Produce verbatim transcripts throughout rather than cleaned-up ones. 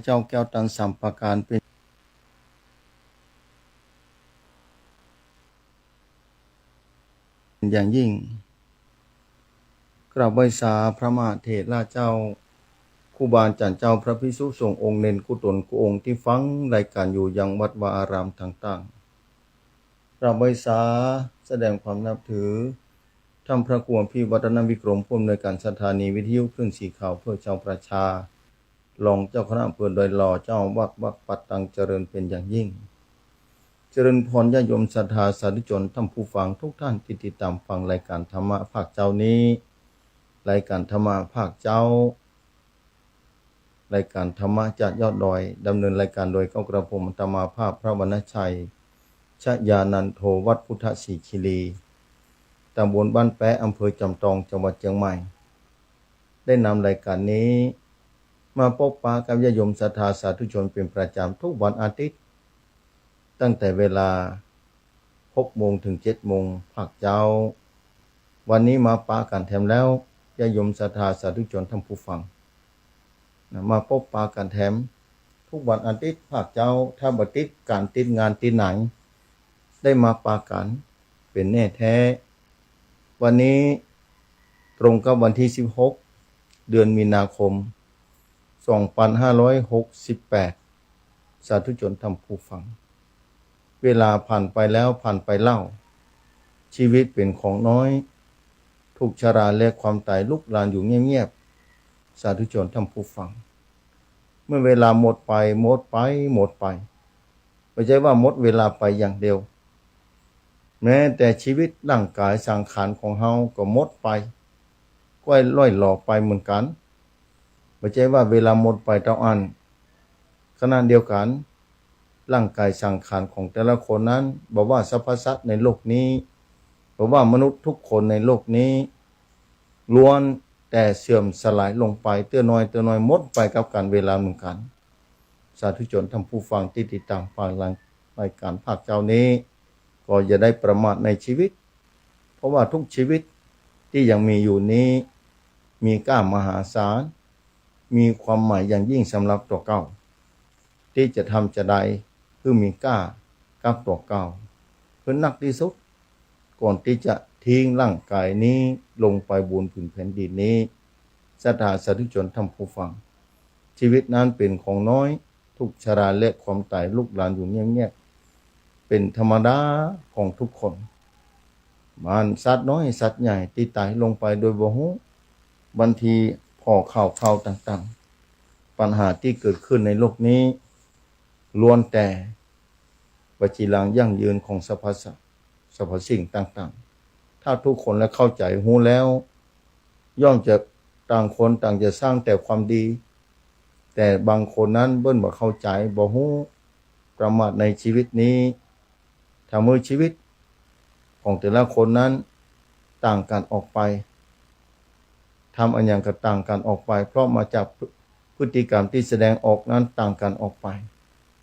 เจ้าแก้วตันสามประการเป็นอย่างยิ่ง กราบไหว้สาพระมหาเถระเจ้า ครูบาอาจ๋ารย์เจ้า พระภิกษุสงฆ์องค์เณรกู้ต๋นกู้องค์ตี้ฟังรายก๋านอยู่ยังวัดวาอารามต่างๆ กราบไหว้สาแสดงความนับถือ ท่านพระครูอภิวัฒนวิกรม ผู้อำนวยก๋านสถานีวิทยุคลื่นสีขาวเพื่อชาวประชา รองเจ้าคณะอำเภอดอยหล่อ เจ้าอาวาสวัดป่าตัง เจริญเป๋นอย่างยิ่ง เจริญพรญาติโยมศรัทธาสาธุชนท่านผู้ฟังทุกท่านตี้ติดต๋ามฟังรายก๋านธรรมะภาคเจ๊านี้ รายก๋านธรรมะภาคเจ๊า รายก๋านธรรมะจากยอดดอย ดำเนินรายก๋านโดยเก้ากระผมอาตมาภาพพระวรรณชัย ชยานันโท วัดพุทธศรีคีรี ต๋ำบลบ้านแป๊ะ อำเภอจอมตอง จังหวัดเจียงใหม่ ได้นำรายก๋านนี้มาปะปะกับญาติโยมศรัทธาสาธุชนเป๋นประจ๋ำทุกวันอาทิตย์ ตั้งแต่เวลาหกโมงเถิงเจ็ดโมงภาคเจ๊า วันนี้มาปะกั๋นแถมแล้ว ญาติโยมศรัทธาสาธุชนท่านผู้ฟัง นะ มาปะปะกั๋นแถมทุกวันอาทิตย์ภาคเจ๊า ถ้าบ่ติดก๋านติดงานตี้ไหน ได้มาปะกั๋นเป๋นแน่แท้ วันนี้ตรงกับวันตี้สิบหก เดือนมีนาคม สองปันห้าร้อยหกสิบแปด สาธุชนท่านผู้ฟัง เวลาผ่านไปแล้วผ่านไปเล่า ชีวิตเป๋นของน้อย ทุกข์ชราและความต๋ายลุกลานอยู่เงียบๆ สาธุชนท่านผู้ฟัง เมื่อเวลาหมดไป หมดไป หมดไป บ่ใจ้ว่าหมดเวลาไปอย่างเดียว แม้แต่ชีวิตร่างก๋ายสังขารของเฮาก็หมดไป ก็ล่อยหล่อไปเหมือนกั๋น บ่ใจ้ว่าเวลาหมดไปเต้าอั้น ขณะเดียวกั๋น ร่างก๋ายสังขารของแต่ละคนนั้น บ่ว่าสรรพสัตว์ในโลกนี้ บ่ว่ามนุษย์ทุกคนในโลกนี้ ล้วนแต่เสื่อมสลายลงไปเตื้อน้อยเตื้อน้อย หมดไปกับกาลเวลาเหมือนกั๋น สาธุชนท่านผู้ฟังตี้ติดต๋ามฟังรายก๋านภาคเจ๊านี้ ก็อย่าได้ประมาทในชีวิต เพราะว่าทุกชีวิตตี้ยังมีอยู่นี้ มีก้ามหาศาล มีความหมายอย่างยิ่งสำหรับตั๋วเก่า ตี้จะทำจาใดหื้อมีก้ากับตั๋วเก่าหื้อนักตี้สุด ก่อนตี้จะทิ้งร่างก๋ายนี้ลงไปบนผืนแผ่นดินนี้ ศรัทธาสาธุชนท่านผู้ฟัง ชีวิตนั้นเป๋นของน้อย ทุกข์ชราและความต๋ายลุกลานอยู่เงียบๆ เป๋นธรรมดาของทุกคน บ่าสัตว์น้อยสัตว์ใหญ่ตี้ต๋ายลงไปโดยบ่ฮู้ บางทีผ่อข่าวคราวต่างๆ ปัญหาตี้เกิดขึ้นในโลกนี้ ล้วนแต่บ่จีรังยั่งยืนของสรรพสัตว์ สรรพสิ่งต่างๆ ถ้าทุกคนแลเข้าใจ๋ฮู้แล้ว ย่อมจะต่างคนต่างจะสร้างแต่ความดี แต่บางคนนั้นเปิ้นบ่เข้าใจ๋ บ่ฮู้ ประมาทในชีวิตนี้ ทำหื้อชีวิตของแต่ละคนนั้นต่างกั๋นออกไป ทำอะหยังก็ต่างกั๋นออกไป เพราะมาจากพฤ- พฤติกรรมตี้แสดงออกนั้นต่างกั๋นออกไป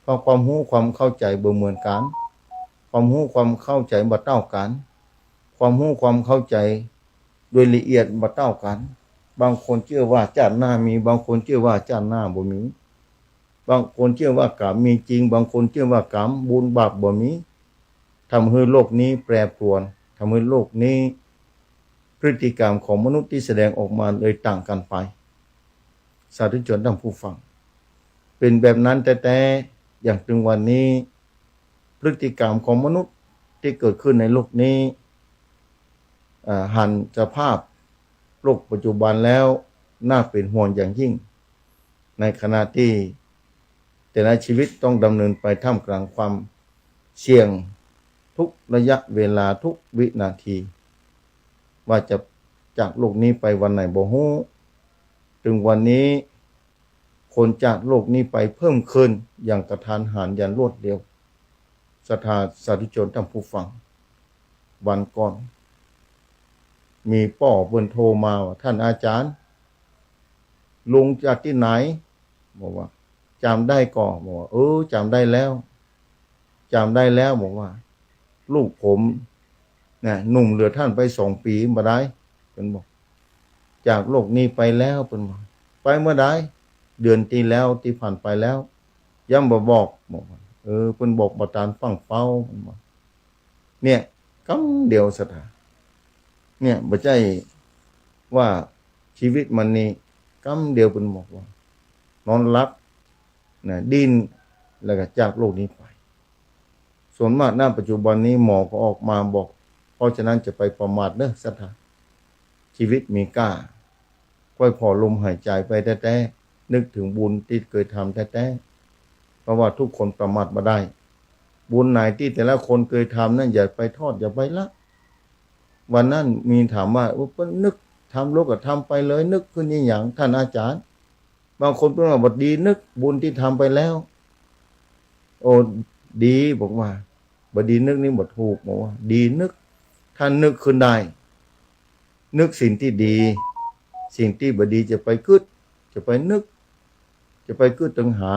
เพราะความฮู้ความเข้าใจ๋บ่เหมือนกั๋น ความฮู้ความเข้าใจ๋บ่เต้ากั๋น ความฮู้ความเข้าใจ๋โดยละเอียดบ่เต้ากั๋น บางคนเจื้อว่าจ้าติหน้ามี บางคนเจื้อว่าจ้าติหน้าบ่มี บางคนเจื้อว่ากรรมมีจริง บางคนเจื้อว่ากรรมบุญบาปบ่มี ทำหื้อโลกนี้แปรปรวน ทำหื้อโลกนี้ พฤติกรรมของมนุษย์ตี้แสดงออกมาเลยต่างกั๋นไป สาธุชนท่านผู้ฟัง เป๋นแบบนั้นแต๊ๆ อย่างตึงวันนี้ พฤติกรรมของมนุษย์ตี้เกิดขึ้นในโลกนี้ อ่า หันสภาพโลกปัจจุบันแล้วน่าเป๋นห่วงอย่างยิ่ง ในขณะตี้แต่ละชีวิตต้องดำเนินไปท่ามกลางความเสี่ยงทุกระยะเวลาทุกวินาที ว่าจะจากโลกนี้ไปวันไหนบ่ฮู้ ตึงวันนี้คนจากโลกนี้ไปเพิ่มขึ้นอย่างกระทันหันอย่างรวดเร็ว ศรัทธาสาธุชนท่านผู้ฟัง วันก่อน มีป้อเปิ้นโทรมาว่า ท่านอาจ๋ารย์ ลุงจากตี้ไหน บอกว่า จ๋ำได้ก่อ บอกว่า เออ จ๋ำได้แล้ว จ๋ำได้แล้ว บอกว่า ลูกผม นะ หนุ่มเหลือท่านไปสองปี๋บ่ได้ เปิ้นบอก จากโลกนี้ไปแล้ว เปิ้นว่า ไปเมื่อใด เดือนตี้แล้วตี้ผ่านไปแล้ว ย้ำบ่บอก บอกว่า เออ เปิ้นบอกบ่ตานฟั่งเฟ้า มันว่า เนี่ย กำเดียวศรัทธา เนี่ย บ่ใจ้ว่าจีวิตมันนี่ กำเดียวเปิ้นบอกว่า นอนหลับ นะ ดิ้น แล้วก็จากโลกนี้ไป ส่วนมาก ณ ปัจจุบันนี้หมอก็ออกมาบอก เพราะฉะนั้นจะไปประมาทเน้อศรัทธา จีวิตมีก้า ค่อยผ่อลมหายใจ๋ไปแต๊ๆ นึกเถิงบุญตี้เกยทำแต๊ๆ เพราะว่าทุกคนประมาทบ่ได้ บุญไหนตี้แต่ละคนเกยทำนั้น อย่าไปทอด อย่าไปละ วันนั้นมีถามว่า เออ เปิ้นนึกทำโลกธรรมไปเลย นึกขึ้นอีหยัง ต้านอาจ๋ารย์ บางคนเปิ้นว่า บ่ดีนึกบุญตี้ทำไปแล้ว โอ้ ดี บอกว่า บ่ดีนึกนี่บ่ถูก บอกว่า ดีนึก ถ้านึกขึ้นได้ นึกสิ่งตี้ดี สิ่งตี้บ่ดีจะไปกึ๊ด จะไปนึก จะไปกึ๊ดตึงหา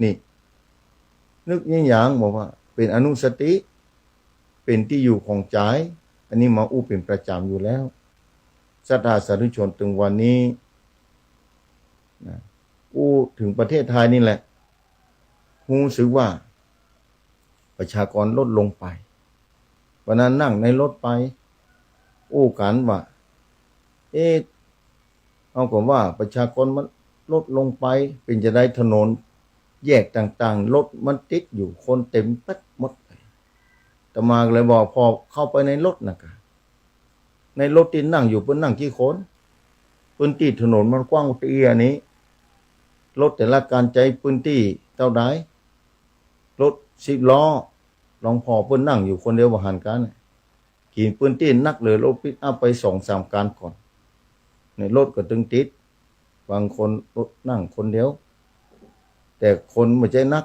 นี่ นึกอีหยัง บอกว่า เป๋นอนุสติ เป๋นตี้อยู่ของใจ๋ อันนี้มาอู้เป๋นประจ๋ำอยู่แล้ว ศรัทธาสาธุชน เถิงวันนี้ นะ อู้เถิงประเทศไทยนี่แหละ ฮู้สึกว่าประชากรลดลงไป วันนั้นนั่งในรถไป อู้กั๋นว่า เอ๊ะ เฮาก็ว่าประชากรมันลดลงไป เป๋นจาใดถนนแยกต่างๆ รถมันติดอยู่ คนเต็มเป๊ะหมด อาตมาก็เลยบอก ผ่อเข้าไปในรถนะกะ ในรถตี้นั่งอยู่ เปิ้นนั่งกี่คน พื้นตี้ถนนมันกว้างเตี้ยนี้ รถแต่ละคันใจ๊พื้นตี้เต้าใด รถสิบล้อ ลองผ่อเปิ้นนั่งอยู่คนเดียวบ่หันกั๋น กิ๋นพื้นตี้นักเลย รถปิกอัพไปสองสามคันก่อน ในรถก็ตึงติด บางคนรถนั่งคนเดียว แต่คนบ่ใจ้นัก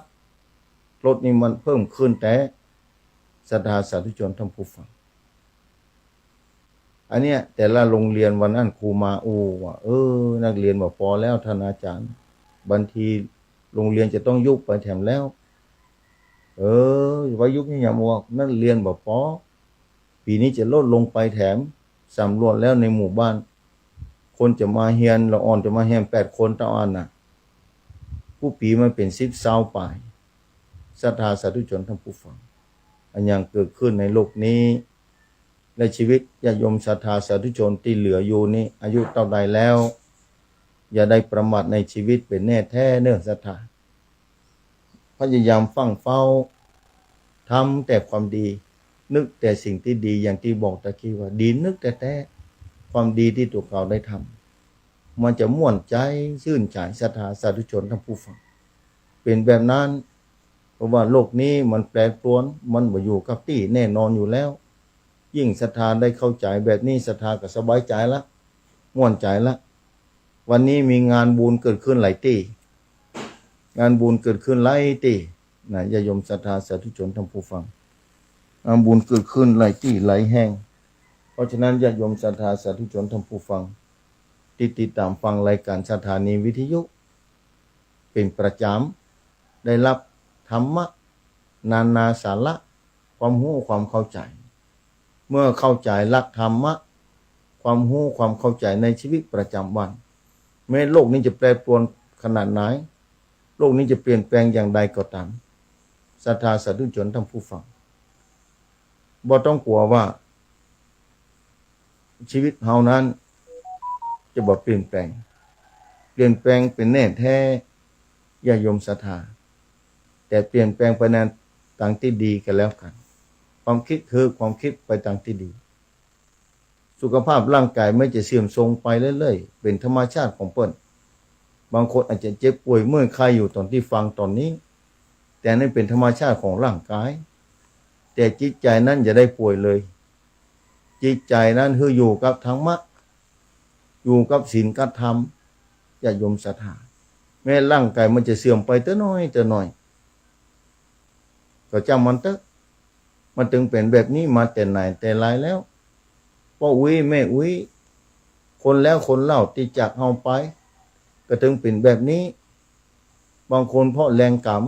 รถนี่มันเพิ่มขึ้นแต๊ ศรัทธาสาธุชนท่านผู้ฟัง อันเนี้ย แต่ละโรงเรียน วันนั้นครูมาอู้ว่า เออ นักเรียนบ่ปอแล้วต้านอาจ๋ารย์ บางทีโรงเรียนจะต้องยุบไปแถมแล้ว เออ ว่ายุบนี่หยัง บอกนักเรียนบ่ปอ ปี๋นี้จะลดลงไปแถม สำรวจแล้วในหมู่บ้าน คนจะมาเฮียน ละอ่อนจะมาเฮียนแปดคนเต้าอั้นน่ะ กู้ปี๋มันเป๋นสิบซาวป๋าย ศรัทธาสาธุชนท่านผู้ฟัง อันหยังเกิดขึ้นในโลกนี้ และจีวิตญาติโยมศรัทธาสาธุชนตี้เหลืออยู่นี้ อายุเต้าใดแล้ว อย่าได้ประมาทในจีวิตเป๋นแน่แต๊เน้อศรัทธา พยายามฟั่งเฝ้า ทำแต่ความดี นึกแต่สิ่งตี้ดี อย่างตี้บอกตะกี้ว่า ดีนึกแต๊ๆ ความดีตี้ตั๋วเก่าได้ทำ มันจะม่วนใจ๋ จื้นใจ๋ ศรัทธาสาธุชนท่านผู้ฟัง เป๋นแบบนั้น เพราะว่าโลกนี้มันแปรปรวน มันบ่อยู่กับตี้แน่นอนอยู่แล้ว ยิ่งศรัทธาได้เข้าใจ๋แบบนี้ ศรัทธาก็สบายใจ๋ละ ม่วนใจ๋ละ วันนี้มีงานบุญเกิดขึ้นหลายตี้ งานบุญเกิดขึ้นหลายตี้นะ ญาติโยมศรัทธาสาธุชนท่านผู้ฟัง งานบุญเกิดขึ้นหลายตี้หลายแห่ง เพราะฉะนั้นญาติโยมศรัทธาสาธุชนท่านผู้ฟัง ตี้ติดต๋ามฟังรายการสถานีวิทยุเป๋นประจ๋ำ ได้ฮับธรรมะ นานาสาระ ความฮู้ความเข้าใจ๋ เมื่อเข้าใจ๋หลักธรรมะ ความฮู้ความเข้าใจ๋ในจีวิตประจ๋ำวัน แม้โลกนี้จะแปรปรวนขนาดไหน โลกนี้จะเปลี่ยนแปลงอย่างใดก็ต๋าม ศรัทธาสาธุชนท่านผู้ฟัง บ่ต้องกั๋วว่า จีวิตเฮานั้นจะบ่เปลี่ยนแปลง เปลี่ยนแปลงเป๋นแน่แต๊ ญาติโยมศรัทธา แต่เปลี่ยนแปลงไปในตางตี้ดีก็แล้วกั๋น ความกึ๊ดคือความกึ๊ดไปตางตี้ดี สุขภาพร่างกายมันจะเสื่อมโทรมไปเรื่อยๆ เป๋นธรรมชาติของเปิ้น บางคนอาจจะเจ็บป่วยเมื่อยไข้อยู่ต๋อนตี้ฟังต๋อนนี้ แต่นั้นเป๋นธรรมชาติของร่างกาย แต่จิตใจ๋นั้นอย่าได้ป่วยเลย จิตใจ๋นั้นหื้ออยู่กับธรรมะ อยู่กับศีลกับธรรม ญาติโยมศรัทธา แม้ร่างกายมันจะเสื่อมไปเตื้อน้อยเตื้อน้อย ก็จ้างมันเต๊อะ มันตึงเป๋นแบบนี้มาแต่ไหนแต่ไรแล้ว ป้ออุ๊ยแม่อุ๊ย คนแล้วคนเล่าตี้จากเฮาไป ก็ตึงเป๋นแบบนี้ บางคนเพราะแรงกรรม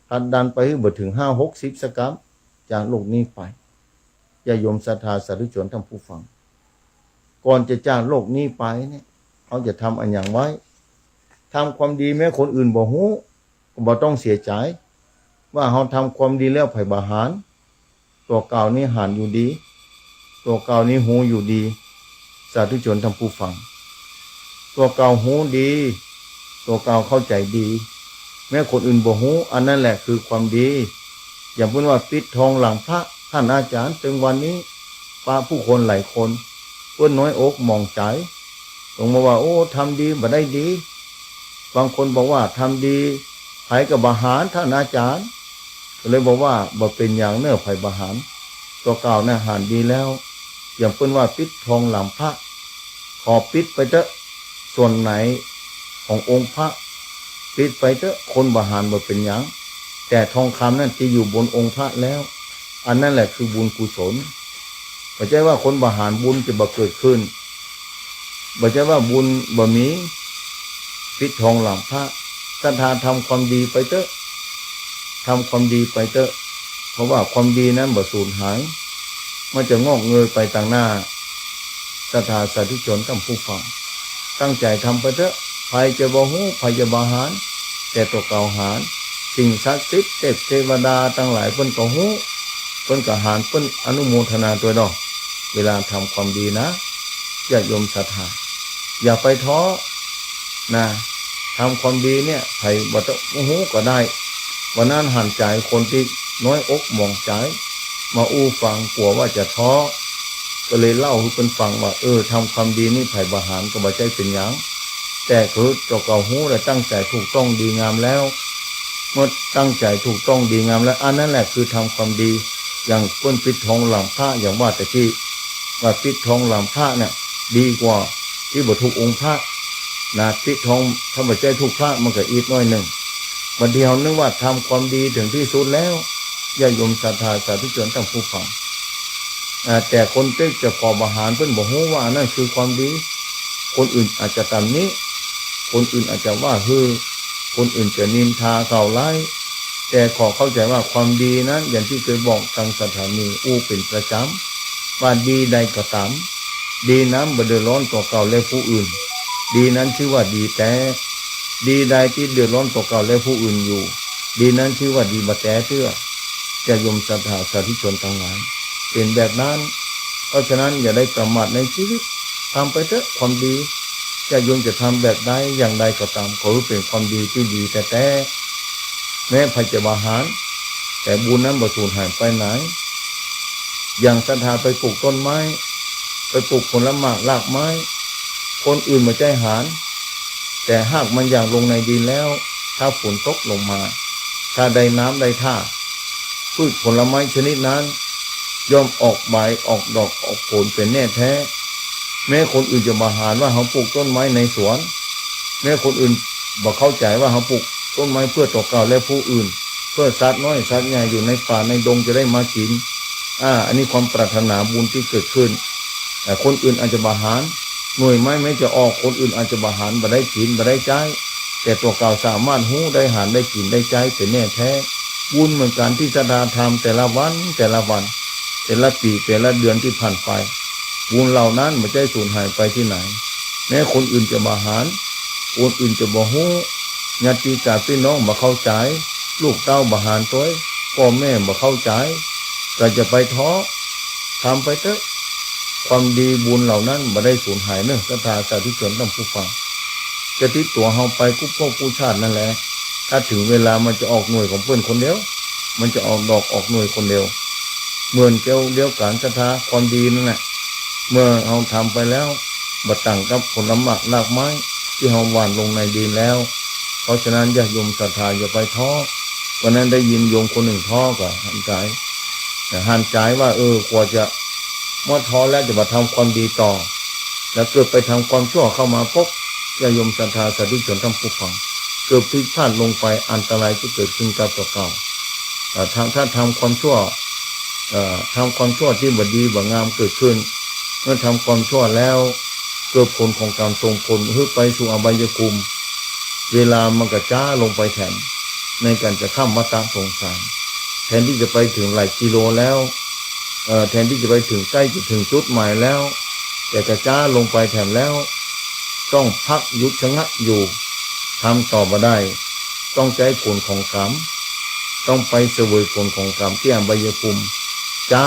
ผลักดันไปหื้อบ่เถิงห้าหกสิบสกัม จากโลกนี้ไป ญาติโยมศรัทธาสาธุชนท่านผู้ฟัง ก่อนจะจากโลกนี้ไปเนี่ย เฮาจะทำอะหยังไว้ ทำความดีแม้คนอื่นบ่ฮู้ ก็บ่ต้องเสียใจ๋ ว่าเฮาทำความดีแล้วใผบ่หัน ตั๋วเก่านี้หันอยู่ดี ตั๋วเก่านี้ฮู้อยู่ดี สาธุชนท่านผู้ฟัง ตั๋วเก่าฮู้ดี ตั๋วเก่าเข้าใจ๋ดี แม้คนอื่นบ่ฮู้ อันนั้นแหละคือความดี อย่างเปิ้นว่าปิดทองหลังพระ ท่านอาจ๋ารย์ เถิงวันนี้ พระผู้คนหลายคน เปิ้นน้อยอกหมองใจ๋ เปิ้นมาว่า โอ้ ทำดีบ่ได้ดี บางคนบอกว่าทำดี ใผก็บ่หัน ท่านอาจ๋ารย์ ก็เลยบอกว่า บ่เป๋นหยังเน่อ ใผบ่หัน ตั๋วเก่าน่ะหันดีแล้ว อย่างเปิ้นว่าปิดทองหลังพระ ขอปิดไปเต๊อะ ส่วนไหนขององค์พระ ปิดไปเต๊อะ คนบ่หันบ่เป๋นหยัง แต่ทองคำนั้นตี้อยู่บนองค์พระแล้ว อันนั้นแหละคือบุญกุศล บ่ใจ้ว่าคนบ่หันบุญจะบ่เกิดขึ้น บ่ใจ้ว่าบุญบ่มี ปิดทองหลังพระ ศรัทธาทำความดีไปเต๊อะ ทำความดีไปเต๊อะ เพราะว่าความดีนั้นบ่สูญหาย มันจะงอกเงยไปตางหน้า ศรัทธาสาธุชนท่านผู้ฟัง ตั้งใจ๋ทำไปเต๊อะ ใผจะบ่ฮู้ ใผจะบ่หัน แต่ตั๋วเก่าหัน สิ่งศักดิ์สิทธิ์ เทพเทวดาตังหลายเปิ้นก็ฮู้ เปิ้นก็หัน เปิ้นอนุโมทนาตวยดอก เวลาทำความดีนะ ญาติโยมศรัทธา อย่าไปท้อนะ ทำความดีเนี่ย ใผบ่ต้องฮู้ก็ได้ วันนั้นหันใจ๋คนตี้น้อยอกหมองใจ๋ มาอู้ฟัง กั๋วว่าจะท้อ ก็เลยเล่าหื้อเปิ้นฟังว่า เออ ทำความดีนี่ใผบ่หันก็บ่ใจ้เป๋นหยัง แต่คือตั๋วเก่าฮู้และตั้งใจ๋ถูกต้องดีงามแล้ว เมื่อตั้งใจ๋ถูกต้องดีงามแล้ว อันนั้นแหละคือทำความดี อย่างเปิ้นปิดทองหลังพระ อย่างว่าตะกี้ ว่าปิดทองหลังพระเนี่ย ดีกว่าตี้บ่ถูกองค์พระนะ ปิดทอง ถ้าบ่ใจ้ถูกพระมันก็อิดหน้อยนึ่ง บางทีเฮานึกว่าทำความดีเถิงตี้สุดแล้ว ญาติโยมศรัทธาสาธุชนท่านผู้ฟัง อ่า แต่คนตี้จะผ่อบ่หัน เปิ้นบ่ฮู้ว่าอันนั้นคือความดี คนอื่นอาจจะตำหนิ คนอื่นอาจจะว่าหื้อ คนอื่นจะนินทาก่าวร้าย แต่ขอเข้าใจ๋ว่าความดีนั้น อย่างตี้เกยบอกตางสถานีอู้เป๋นประจ๋ำ ว่าดีใดก็ต๋าม ดีนั้นบ่เดือดร้อนตั๋วเก่าและผู้อื่น ดีนั้นจื้อว่าดีแต๊ ดีใดตี้เดือดร้อนตั๋วเก่าและผู้อื่นอยู่ ดีนั้นจื้อว่าดีบ่แต๊เตื้อ ญาติโยมศรัทธาสาธุชนตังหลาย เป๋นแบบนั้น เพราะฉะนั้นอย่าได้ประมาทในชีวิต ทำไปเต๊อะความดี ญาติโยมจะทำแบบใดอย่างใดก็ต๋าม ขอหื้อเป๋นความดีตี้ดีแต๊ๆ แม้ใผจะบ่หัน แต่บุญนั้นบ่สูญหายไปไหน อย่างศรัทธาไปปลูกต้นไม้ ไปปลูกผลหมากรากไม้ คนอื่นบ่ใจ้หัน แต่หากมันหย่อนลงในดินแล้ว ถ้าฝนตกลงมา ถ้าได้น้ำได้ท่า พืชผลไม้ชนิดนั้น ย่อมออกใบออกดอกออกผลเป๋นแน่แท้ แม้คนอื่นจะบ่หันว่าเฮาปลูกต้นไม้ในสวน แม้คนอื่นบ่เข้าใจ๋ว่าเฮาปลูกต้นไม้เปื้อตั๋วเก่าและผู้อื่น เปื้อสัตว์น้อยสัตว์ใหญ่อยู่ในป่าในดงจะได้มากิ๋น อ่า อันนี้ความปรารถนาบุญตี้เกิดขึ้น แต่คนอื่นอาจจะบ่หัน หน่วยไม้แม้จะออก คนอื่นอาจจะบ่หัน บ่ได้กิ๋น บ่ได้ใจ๊ แต่ตั๋วเก่าสามารถฮู้ได้หันได้กิ๋นได้ใจ๊เป๋นแน่แท้ บุญเหมือนกั๋นตี้ศรัทธาทำแต่ละวัน แต่ละวัน แต่ละปี๋ แต่ละเดือนตี้ผ่านไป บุญเหล่านั้นบ่ใจ้สูญหายไปตี้ไหน แม้คนอื่นจะบ่หัน คนอื่นจะบ่ฮู้ ญาติกาติพี่น้องบ่เข้าใจ๋ ลูกเต้าบ่หันตวย ป้อแม่บ่เข้าใจ๋ ก็อย่าไปท้อ ทำไปเต๊อะ ความดีบุญเหล่านั้นบ่ได้สูญหายเน่อ ศรัทธาสาธุชนท่านผู้ฟัง จะติดตั๋วเฮาไปกู้ภพกู้ชาตินั่นแหละ ถ้าเถิงเวลามันจะออกหน่วยของเปิ้นคนเดียว มันจะออกดอกออกหน่วยคนเดียว เหมือนเดียวกั๋นศรัทธาความดีนั่นแหละ เมื่อเฮาทำไปแล้ว บ่ต่างกับผลหมากรากไม้ตี้เฮาหว่านลงในดินแล้ว เพราะฉะนั้นญาติโยมศรัทธาอย่าไปท้อ วันนั้นได้ยินโยมคนนึ่งท้อก็หันใจ๋ แต่หันใจ๋ว่า เออ กั๋วจะหมดท้อแล้วจะมาทำความดีต่อ แล้วเกิดไปทำความชั่วเข้ามาปุ๊บ ญาติโยมศรัทธาสาธุชนท่านผู้ฟัง เกิดผิดพลาดลงไปอันตรายจะเกิดขึ้นกับตั๋วเก่า เอ่อ ถ้า ถ้าทำความชั่ว เอ่อ ทำความชั่วตี้บ่ดีบ่งามเกิดขึ้น เมื่อทำความชั่วแล้ว เกิดผลของกรรมส่งผลหื้อไปสู่อบายภูมิ เวลามันก็จ๊าลงไปแถม ในก๋านจะข้ามวัฏฏะสงสาร แทนตี้จะไปเถิงหลายกิโลแล้ว เอ่อ แทนตี้จะไปเถิงใก้จะเถิงจุดหมายแล้ว แต่ก็จ๊าลงไปแถมแล้ว ต้องพักหยุดชะงักอยู่ ทำต่อบ่ได้ ต้องใจ๊ผลของกรรม ต้องไปเสวยผลของกรรมตี้อบายภูมิ จะ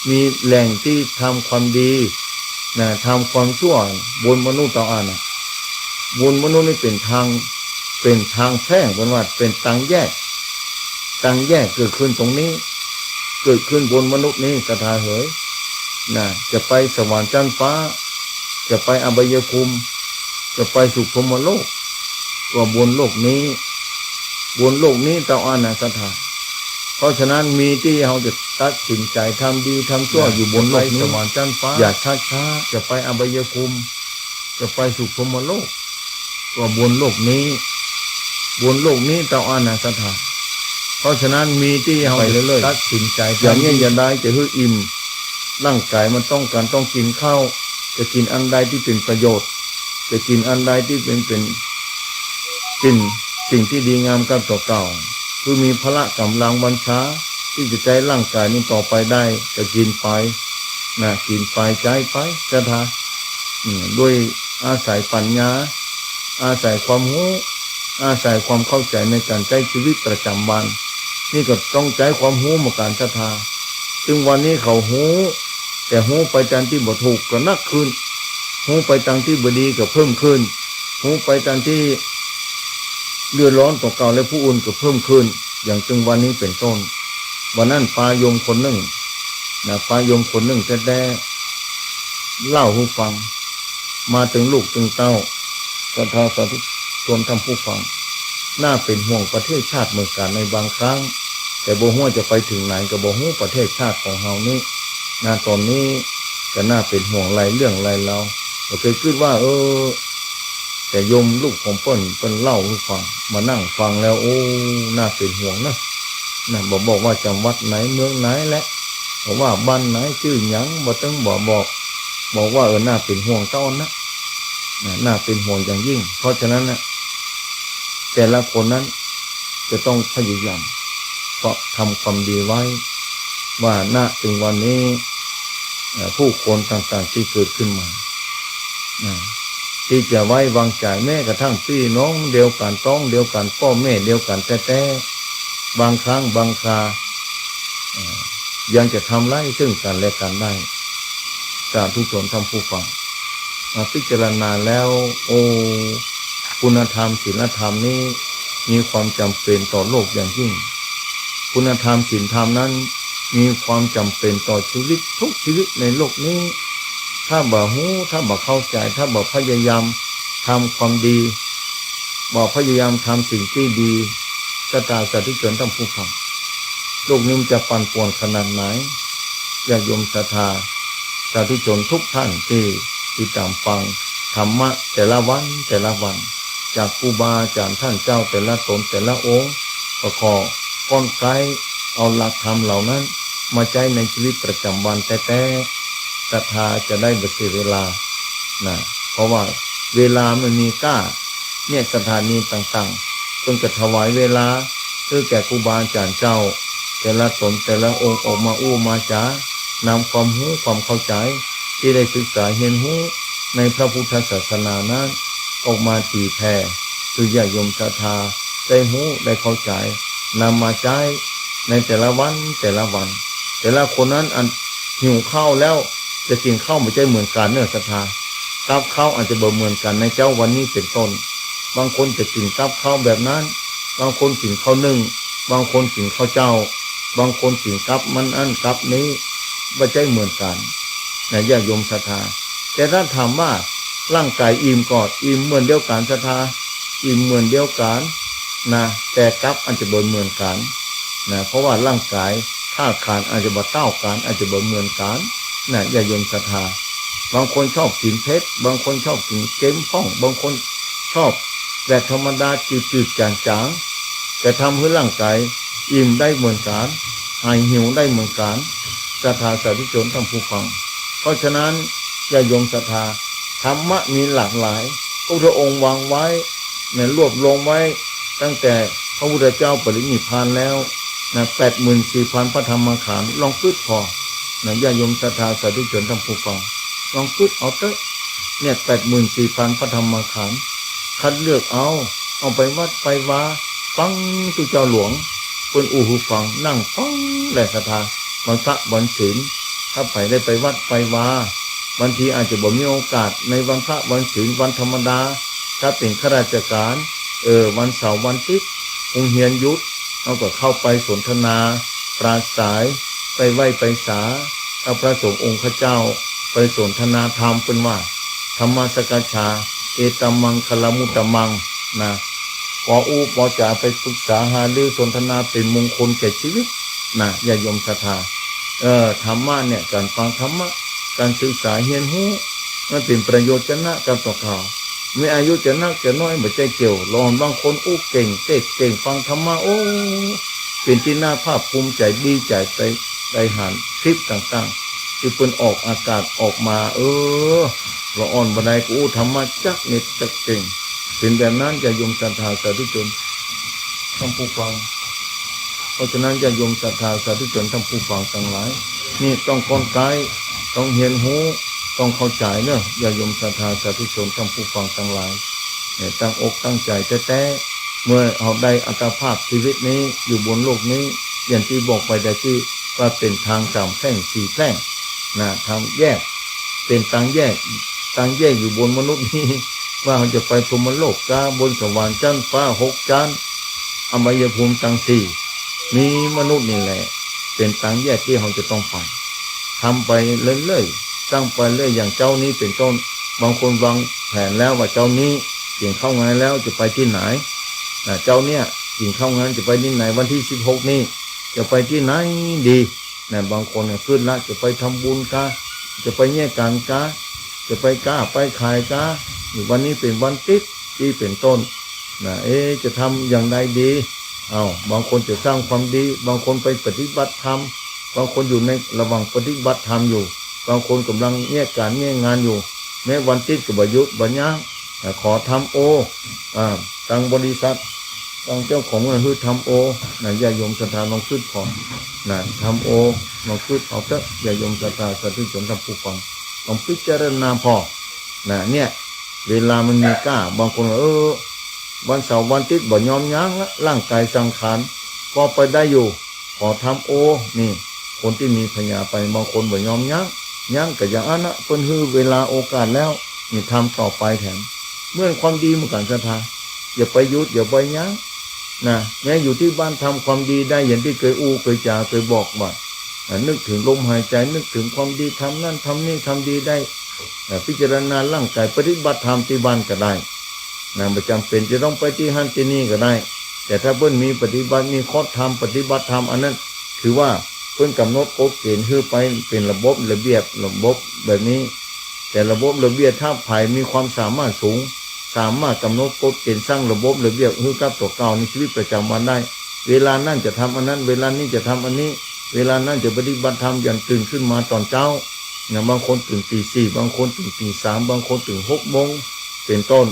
มีแหล่งตี้ทำความดี นะ ทำความชั่ว บนมนุษย์เต้าอั้นน่ะ บนมนุษย์นี่เป๋นตาง เป๋นตางแพร่ง เปิ้นว่าเป๋นตางแยก ตางแยกเกิดขึ้นตรงนี้ เกิดขึ้นบนมนุษย์นี้ศรัทธาเหย นะ จะไปสวรรค์จั๊นฟ้า จะไปอบายภูมิ จะไปสุคติโลก ก็บนโลกนี้ บนโลกนี้เต้าอั้นน่ะศรัทธา เพราะฉะนั้นมีตี้เฮาจะตัดสินใจ๋ทำดีทำชั่ว นะ อยู่บนโลกนี้ จะไปสวรรค์จั๊นฟ้า อย่าชักช้า จะไปอบายภูมิ จะไปสุคติโลก ก็บนโลกนี้ บนโลกนี้เต้าอั้นน่ะศรัทธา เพราะฉะนั้นมีตี้เฮาไปเรื่อยๆ ตัดสินใจ๋ อย่าเยียะอย่าดาย จะหื้ออิ่ม ร่างก๋ายมันต้องก๋านต้องกิ๋นข้าว จะกิ๋นอันใดตี้เป๋นประโยชน์ จะกิ๋นอันใดตี้เป๋น เป๋น เป๋นสิ่งตี้ดีงามกับตั๋วเก่า คือมีพละก๋ำลังวังชา ตี้จะใจ๊ร่างก๋ายนี้ต่อไปได้ ก็กิ๋นไป นะ กิ๋นไป ใจ๊ไปศรัทธา อืม โดยอาศัยปัญญา อาศัยความฮู้ อาศัยความเข้าใจ๋ในก๋านใจ๊จีวิตประจ๋ำวัน นี่ก็ต้องใจ๊ความฮู้เหมือนกั๋นศรัทธา ซึ่งวันนี้เขาฮู้ แต่ฮู้ไปตางตี้บ่ถูกก็นักขึ้น ฮู้ไปตางตี้บ่ดีก็เพิ่มขึ้น ฮู้ไปตางตี้เดือดร้อนตั๋วเก่าและผู้อื่นก็เพิ่มขึ้น อย่างซึ่งวันนี้เป๋นต้น วันนั้นปาโยมคนนึ่ง นะ ปาโยมคนนึ่งแต๊ๆ เล่าหื้อฟัง มาเถิงลูกเถิงเต้า ศรัทธาสาธุชนท่านผู้ฟัง น่าเป๋นห่วงประเทศชาติเหมือนกั๋นในบางครั้ง แต่บ่ฮู้จะไปเถิงไหนก็บ่ฮู้ประเทศชาติของเฮานี้ นะ ต๋อนนี้ก็น่าเป๋นห่วงหลายเรื่องหลายราว ก็เกยกึ๊ดว่า เออ แต่โยมลูกของเปิ้น เปิ้นเล่าหื้อฟัง มานั่งฟังแล้ว โอ้ น่าเป๋นห่วงเนาะ นะ บ่บอกว่าจังหวัดไหนเมืองไหนแหละ บ่ว่าบ้านไหนจื้อหยัง บ่ตึงบ่บอก บอกว่า เออ น่าเป๋นห่วงเต้าอั้นนะ นะ น่าเป๋นห่วงอย่างยิ่ง เพราะฉะนั้นนะ แต่ละคนนั้นจะต้องพยายาม เพราะทำความดีไว้ ว่า ณ เถิงวันนี้ เอ่อ ผู้คนต่างๆ ตี้เกิดขึ้นมา นะ ตี้จะไว้วางใจ๋ แม้กระทั่งปี้น้องเดียวกั๋น ต๊องเดียวกั๋น ป้อแม่เดียวกั๋นแต๊ๆ บางครั้งบางครา เอ่อ ยังจะทำร้ายซึ่งกั๋นและกั๋นได้ สาธุชนท่านผู้ฟัง มาพิจารณาแล้ว โอ้ คุณธรรมศีลธรรมนี้มีความจ๋ำเป๋นต่อโลกอย่างยิ่ง คุณธรรมศีลธรรมนั้นมีความจ๋ำเป๋นต่อจีวิตทุกจีวิตในโลกนี้ ถ้าบ่ฮู้ ถ้าบ่เข้าใจ๋ ถ้าบ่พยายามทำความดี บ่พยายามทำสิ่งตี้ดี ศรัทธาสาธุชนท่านผู้ฟัง โลกนี้มันจะปั่นป่วนขนาดไหน ญาติโยมศรัทธาสาธุชนทุกท่านตี้ติดต๋ามฟังธรรมะแต่ละวันแต่ละวัน จากครูบาอาจ๋ารย์ต้านเจ้าแต่ละต๋นแต่ละองค์ ก็ขอก้อนไกลเอาหลักธรรมเหล่านั้นมาใจ๊ในจีวิตประจ๋ำวันแต๊ๆ ศรัทธาจะได้บ่เสียเวลา นะ เพราะว่าเวลามันมีก้า เนี่ย สถานีต่างๆ เปิ้นก็ถวายเวลาหื้อแก่ครูบาอาจ๋ารย์เจ้า แต่ละต๋นแต่ละองค์ออกมาอู้มาจ๋า นำความฮู้ความเข้าใจ๋ตี้ได้ศึกษาเฮียนฮู้ในพระพุทธศาสนานั้น ออกมาตี๋แผ่ หื้อญาติโยมศรัทธาได้ฮู้ได้เข้าใจ๋ นำมาใจ๊ในแต่ละวันแต่ละวัน แต่ละคนนั้นอันหิวข้าวแล้วจะกิ๋นข้าวบ่ใจ้เหมือนกั๋นเน่อศรัทธา กับข้าวอาจจะบ่เหมือนกั๋นในเจ๊าวันนี้เป๋นต้น บางคนจะกิ๋นกับข้าวแบบนั้น บางคนกิ๋นข้าวนึ่ง บางคนกิ๋นข้าวเจ๊า บางคนกิ๋นกับมันอั้นกับนี้ บ่ใจ้เหมือนกั๋น นะ ญาติโยมศรัทธา แต่ถ้าถามว่าร่างก๋ายอิ่มก็อิ่มเหมือนเดียวกั๋นศรัทธา อิ่มเหมือนเดียวกั๋น นะ แต่กับอาจจะบ่เหมือนกั๋น นะ เพราะว่าร่างก๋ายธาตุขันธ์อาจจะบ่เต้ากั๋น อาจจะบ่เหมือนกั๋น นะ ญาติโยมศรัทธา บางคนชอบกิ๋นเผ็ด บางคนชอบกิ๋นเก็มพ่อง บางคนชอบแบบธรรมดาจืดๆ จ๋างๆ แต่ทำหื้อร่างก๋ายอิ่มได้เหมือนกั๋น หายหิวได้เหมือนกั๋น ศรัทธาสาธุชนท่านผู้ฟัง เพราะฉะนั้น ญาติโยมศรัทธา ธรรมะมีหลากหลาย พระพุทธองค์วางไว้ นะ รวบรวมไว้ ตั้งแต่พระพุทธเจ้าปรินิพพานแล้ว นะ แปดหมื่นสี่พันพระธรรมขันธ์ ลองกึ๊ดผ่อ นะ ญาติโยมศรัทธาสาธุชนท่านผู้ฟัง ลองกึ๊ดเอาเต๊อะ เนี่ย แปดหมื่นสี่พันพระธรรมขันธ์ คัดเลือกเอา เอาไปวัดไปวา ฟังตุ๊เจ้าหลวง เปิ้นอู้หื้อฟัง นั่งฟังแลศรัทธา วันพระวันศีล ถ้าใผได้ไปวัดไปวา บางทีอาจจะบ่มีโอกาสในวันพระวันศีล วันธรรมดา ถ้าเป๋นข้าราชการ เออ วันเสาร์วันอาทิตย์ โฮงเฮียนหยุด เฮาก็เข้าไปสนทนา ปราศรัย ไปไหว้ไปสา กับพระสงฆ์องค์ข้าเจ้า ไปสนทนาธรรม เปิ้นว่า ธรรมสักขา เอตัมมังคลัมมุตตมัง นะ ปออู้ปอจ๋า ไปปรึกษาหารือสนทนา เป๋นมงคลแก่ชีวิตนะ ญาติโยมศรัทธา เออ ธรรมะเนี่ย ก๋านฟังธรรมะ ก๋านศึกษาเฮียนฮู้ มันเป๋นประโยชน์จะนักกับตั๋วเฮา แม้อายุจะนักจะน้อยบ่ใจ้เกี่ยว ละอ่อนบางคนอู้เก่ง เต้นเก่ง ฟังธรรมะ โอ้ เป๋นตี้น่าภาคภูมิใจ๋ ดีใจ๋ ไป ไปหันคลิปต่างๆ ตี้เปิ้นออกอากาศออกมา เออ ละอ่อนบ่าใดก็อู้ธรรมะจักนิดจักเก่ง เป๋นแบบนั้น ญาติโยมศรัทธาสาธุชนท่านผู้ฟัง เพราะฉะนั้น ญาติโยมศรัทธาสาธุชนท่านผู้ฟังตังหลาย นี่ต้องค้นคว้า ต้องเฮียนฮู้ ต้องเข้าใจ๋เนาะ ญาติโยมศรัทธาสาธุชนท่านผู้ฟังตังหลาย เนี่ย ตั้งอกตั้งใจ๋แต๊ๆ เมื่อเฮาได้อัตภาพชีวิตนี้ อยู่บนโลกนี้ อย่างตี้บอกไปตะกี้ ว่าเป๋นตางสามแพร่งสี่แพร่งนะ ตางแยก เป๋นตางแยก ตางแยกอยู่บนมนุษย์นี้ ว่าเฮาจะไปพรหมโลกกา บนสวรรค์จั๊นฟ้าหกจั๊น อบายภูมิตางสี่ มีมนุษย์นี่แหละ เป๋นตางแยกตี้เฮาจะต้องไป ทำไปเรื่อยๆ สร้างไปเรื่อย อย่างเจ๊านี้เป๋นต้น บางคนวางแผนแล้วว่าเจ๊านี้กิ๋นข้าวงานแล้วจะไปตี้ไหน อ่า เจ๊าเนี่ยกิ๋นข้าวงานจะไปตี้ไหน วันตี้สิบหกนี้จะไปตี้ไหนดี นะ บางคนเนี่ยกึ๊ดละ จะไปทำบุญกา จะไปเยียะก๋านกา จะไปก้าไปขายกา วันนี้เป๋นวันอาทิตย์ตี้เป๋นต้น นะ เอ๊ะ จะทำอย่างใดดี เอ้า บางคนจะสร้างความดี บางคนไปปฏิบัติธรรม บางคนอยู่ในระหว่างปฏิบัติธรรมอยู่ บางคนก่ำลังเยียะก๋านเยียะงานอยู่ แม้วันอาทิตย์ก็บ่หยุดบ่ยั้ง นะ ขอทำโอ อ่า ตางบริษัท ตางเจ้าของเงินหื้อทำโอ นะ ญาติโยมศรัทธาลองกึ๊ดผ่อ นะ ทำโอ ลองกึ๊ดเอาเต๊อะ ญาติโยมศรัทธาสาธุชนท่านผู้ฟัง ลองพิจารณาผ่อ นะ เนี่ย เวลามันมีก้า บางคนว่า เออ วันเสาร์วันอาทิตย์บ่ยอมยั้งละ ร่างก๋ายสังขาร ปอไปได้อยู่ ขอทำโอ นี่ คนตี้มีปัญญาไป บางคนบ่ยอมยั้ง ยั้งก็อย่างอั้นนะ เปิ้นหื้อเวลาโอกาสแล้ว นี่ทำต่อไปแถม เหมือนความดีเหมือนกั๋นศรัทธา อย่าไปหยุด อย่าไปยั้ง นะ แม้อยู่ตี้บ้านทำความดีได้ อย่างตี้เกยอู้ เกยจ๋า เกยบอกว่า อ่ะ นึกเถิงลมหายใจ๋ นึกเถิงความดี ทำนั่นทำนี่ ทำดีได้ อ่ะ พิจารณาร่างก๋าย ปฏิบัติธรรมตี้บ้านก็ได้ นะ บ่จ๋ำเป๋นจะต้องไปตี้หั้นตี้นี่ก็ได้ แต่ถ้าเปิ้นมีปฏิบัติ มีคอร์สธรรม ปฏิบัติธรรม อันนั้น ถือว่าเปิ้นก๋ำหนดกฎเก๋ณฑ์หื้อไปเป๋นระบบระเบียบ ระบบแบบนี้ แต่ระบบระเบียบถ้าใผมีความสามารถสูง สามารถก๋ำหนดกฎเก๋ณฑ์ สร้างระบบระเบียบหื้อกับตั๋วเก่าในชีวิตประจ๋ำวันได้ เวลานั้นจะทำอันนั้น เวลานี้จะทำอันนี้ เวลานั้นจะปฏิบัติธรรม อย่างตื่นขึ้นมาต๋อนเจ๊า นะ บางคนตื่นตีสี่ บางคนตื่นตีสาม บางคนตื่นหกโมง เป๋นต้น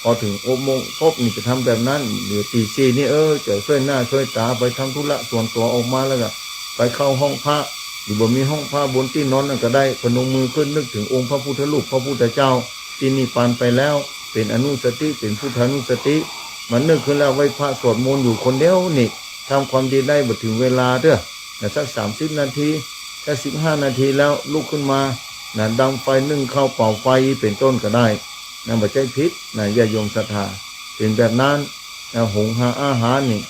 ปอเถิงหกโมงปุ๊บนี่จะทำแบบนั้น เดี๋ยวตีสี่นี่ เออ จะช่วยหน้าช่วยต๋า ไปทำธุระส่วนตั๋วออกมาแล้วก็ไปเข้าห้องพระ หรือบ่มีห้องพระบนตี้นอนนั่นก็ได้ พนมมือขึ้นนึกเถิงองค์พระพุทธรูป พระพุทธเจ้าตี้นิพพานไปแล้ว เป๋นอนุสติ เป๋นพุทธานุสติ มานึกขึ้นแล้วไหว้พระสวดมนต์อยู่คนเดียวนี่ ทำความดีได้บ่เถิงเวลาเต๊อะ นะ สักสามสิบนาที สักสิบห้านาทีแล้วลุกขึ้นมา นะ ดังไฟนึ่งข้าวเป่าไฟเป๋นต้นก็ได้ นะ บ่ใจ้ผิด นะ ญาติโยมศรัทธา เป๋นแบบนั้น นะ หุงหาอาหารนี่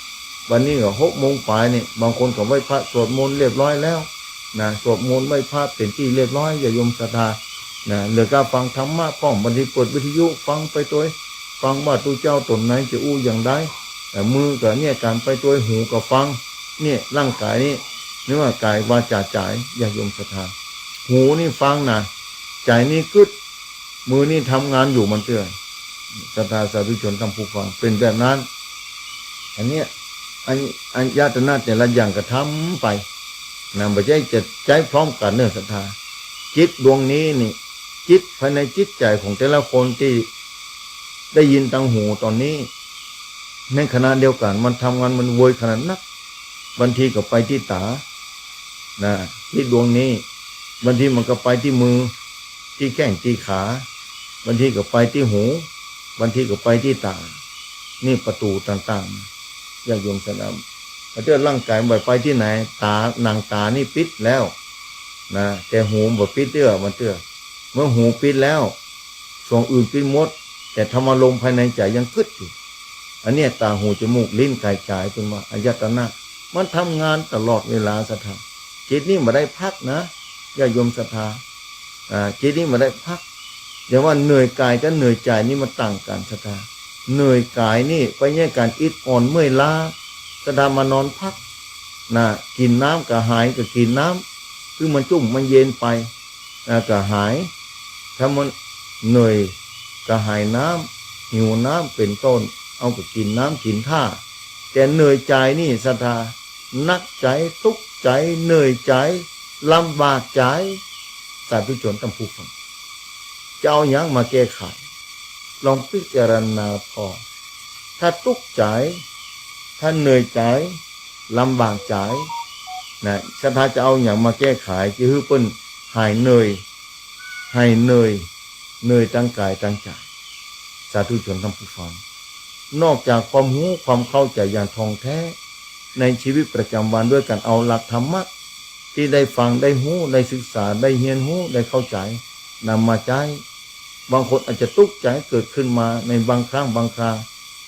วันนี้ก็หกโมงป๋ายนี่ บางคนก็ไหว้พระสวดมนต์เรียบร้อยแล้ว นะ สวดมนต์ไหว้พระเป๋นตี้เรียบร้อย ญาติโยมศรัทธา นะ เหลือก็ฟังธรรมะพ่อง บางทีเปิดวิทยุฟังไปตวย ฟังว่าตุ๊เจ้าต๋นไหนจะอู้อย่างใด แต่มือก็เยียะก๋านไปตวย หูก็ฟัง เนี่ย ร่างก๋ายนี่ เรียกว่าก๋ายวาจ๋าใจ๋ ญาติโยมศรัทธา หูนี่ฟังนะ ใจ๋นี่กึ๊ด มือนี่ทำงานอยู่มันเตื้อ ศรัทธาสาธุชนท่านผู้ฟัง เป๋นแบบนั้น อันเนี้ย อัน อันยตนะแต่ละอย่างก็ทำไป นะ บ่ใจ้จะใจ๊พร้อมกั๋นเน่อศรัทธา จิตดวงนี้นี่ จิตภายในจิตใจ๋ของแต่ละคนตี้ได้ยินตางหูต๋อนนี้ ในขณะเดียวกั๋นมันทำงานมันเวยขนาดนัก บางทีก็ไปตี้ต๋า นะ จิตดวงนี้ บางทีมันก็ไปตี้มือ ตี้แข้งตี้ขา บางทีก็ไปตี้หู บางทีก็ไปตี้ต๋า นี่ประตู๋ต่างๆ ญาติโยมศรัทธา บางเตื้อร่างก๋ายบ่ไปตี้ไหน ต๋า หนังต๋านี่ปิดแล้วนะ แต่หูบ่ปิดเตื้อ บางเตื้อ เมื่อหูปิดแล้ว ส่วนอื่นปิดหมด แต่ธรรมารมณ์ภายในใจ๋ยังกึ๊ดอยู่ อันเนี้ยต๋า หู จมูก ลิ้น ก๋าย ใจ๋ เปิ้นว่าอายตนะ มันทำงานตลอดเวลาศรัทธา จิตนี่บ่ได้พักนะ ญาติโยมศรัทธา อ่า จิตนี่บ่ได้พัก แต่ว่าเหนื่อยก๋ายกับเหนื่อยใจ๋นี่มันต่างกั๋นศรัทธา เหนื่อยก๋ายนี่ไปเยียะก๋านอิดอ่อนเมื่อยล้า ศรัทธามานอนพักนะ กิ๋นน้ำกระหายก็กิ๋นน้ำ คือมันจุ่มมันเย็นไป อ่า กระหาย ถ้ามันเหนื่อยกระหายน้ำ หิวน้ำเป๋นต้น เอาก็กิ๋นน้ำกิ๋นท่า แต่เหนื่อยใจ๋นี่ศรัทธา หนักใจ๋ ตุ๊กใจ๋ เหนื่อยใจ๋ ลำบากใจ๋ สาธุชนท่านผู้ฟัง จะเอาหยังมาแก้ไข ลองพิจารณาผ่อ ถ้าตุ๊กใจ๋ ถ้าเหนื่อยใจ๋ ลำบากใจ๋ นะ ศรัทธาจะเอาหยังมาแก้ไข จะหื้อเปิ้นหายเหนื่อย หายเหนื่อย เหนื่อยตังก๋ายตังใจ๋ สาธุชนท่านผู้ฟัง นอกจากความฮู้ความเข้าใจ๋อย่างถ่องแท้ ในชีวิตประจ๋ำวันด้วยก๋านเอาหลักธรรมะ ตี้ได้ฟัง ได้ฮู้ ได้ศึกษา ได้เฮียนฮู้ ได้เข้าใจ๋ นำมาใจ๊ บางคนอาจจะตุ๊กใจ๋เกิดขึ้นมาในบางครั้งบางครา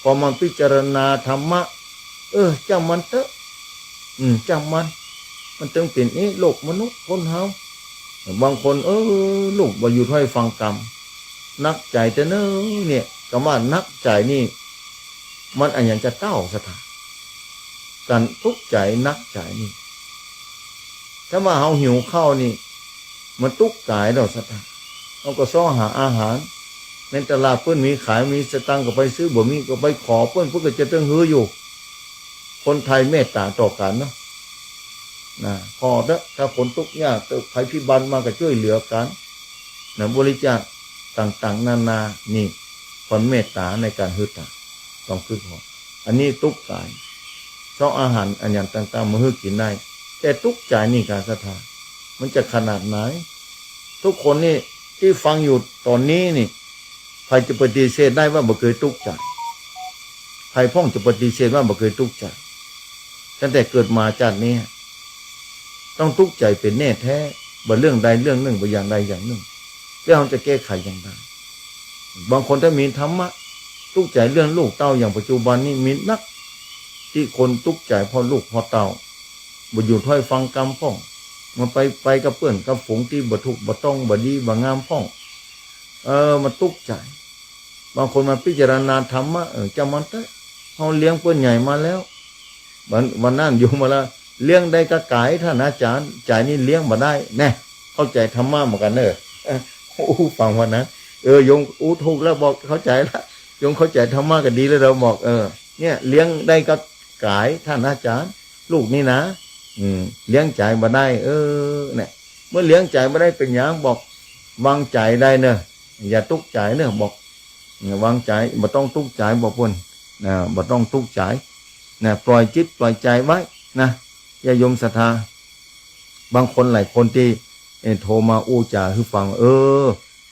พอมาพิจารณาธรรมะ เออ จ้างมันเต๊อะ อืม จ้างมัน มันตึงเป๋นเอ๊ะ โลกมนุษย์คนเฮา บางคน เออ ลูกบ่หยุดถ้อยฟังกำ หนักใจ๋เต๊อะเน่อ เนี่ย กำว่าหนักใจ๋นี่ มันอะหยังจะเต้าศรัทธา ก๋านตุ๊กใจ๋หนักใจ๋นี่ ถ้าว่าเฮาหิวข้าวนี่ มันตุ๊กก๋ายเนาะศรัทธา เฮาก็เซาะหาอาหาร ในตลาดเปิ้นมีขาย มีสตางค์ก็ไปซื้อ บ่มีก็ไปขอเปิ้น เปิ้นก็จะตึงหื้ออยู่ คนไทยเมตต๋าต่อกั๋นเนาะ นะ ผ่อเต๊อะ ถ้าคนตุ๊กยาก เกิดภัยพิบัติมาก็จ้วยเหลือกั๋น นะ บริจาคต่างๆ นานา นี่ ความเมตต๋าในก๋านหื้อตาง ต้องกึ๊ดผ่อ อันนี้ตุ๊กก๋าย เซาะอาหารอะหยังต่างๆ มาหื้อกิ๋นได้ แต่ตุ๊กใจ๋นี่กาศรัทธา มันจะขนาดไหน ทุกคนนี่ตี้ฟังอยู่ต๋อนนี้นี่ ใผจะปฏิเสธได้ว่าบ่เกยตุ๊กใจ๋ ใผพ่องจะปฏิเสธว่าบ่เกยตุ๊กใจ๋ ตั้งแต่เกิดมาจาตินี้ ต้องตุ๊กใจ๋เป๋นแน่แท้ บ่เรื่องใดเรื่องนึ่ง บ่อย่างใดอย่างนึ่ง แล้วเฮาจะแก้ไขอย่างใด บางคนถ้ามีธรรมะ ตุ๊กใจ๋เรื่องลูกเต้า อย่างปัจจุบันนี้มีนัก ตี้คนตุ๊กใจ๋เพราะลูกเพราะเต้า บ่หยุดถ้อยฟังกำพ่อง มันไป ไปกับเปื้อนกับฝูงตี้บ่ถูกบ่ต้อง บ่ดีบ่งามพ่อง เออ มันตุ๊กใจ๋ บางคนมาพิจารณาธรรมะ เออ จ้างมันเต๊อะ เฮาเลี้ยงเปิ้นใหญ่มาแล้ว วัน วันนั้นโยมว่าละ เลี้ยงได้ก็ก๋าย ท่านอาจ๋ารย์ ใจ๋นี่เลี้ยงบ่ได้ แน่ เข้าใจ๋ธรรมะเหมือนกั๋นเน่อ เออ โอ้ ฟังวันนั้น เออ โยม อู้ ถูกแล้ว บอกเข้าใจ๋ละ โยมเข้าใจ๋ธรรมะก็ดีแล้ว เฮาบอก เออ เนี่ย เลี้ยงได้ก็ก๋าย ท่านอาจ๋ารย์ ลูกนี่นะ อืม เลี้ยงใจ๋บ่ได้ เออ เนี่ย เมื่อเลี้ยงใจ๋บ่ได้เป๋นหยัง บอก วางใจ๋ได้เน่อ อย่าตุ๊กใจ๋เน่อ บอก วางใจ๋ บ่ต้องตุ๊กใจ๋ บอกเปิ้นนะ บ่ต้องตุ๊กใจ๋นะ ปล่อยจิตปล่อยใจ๋ไว้นะ ญาติโยมศรัทธา บางคนหลายคนตี้ เอ่อ โทรมาอู้จ๋าหื้อฟัง เออ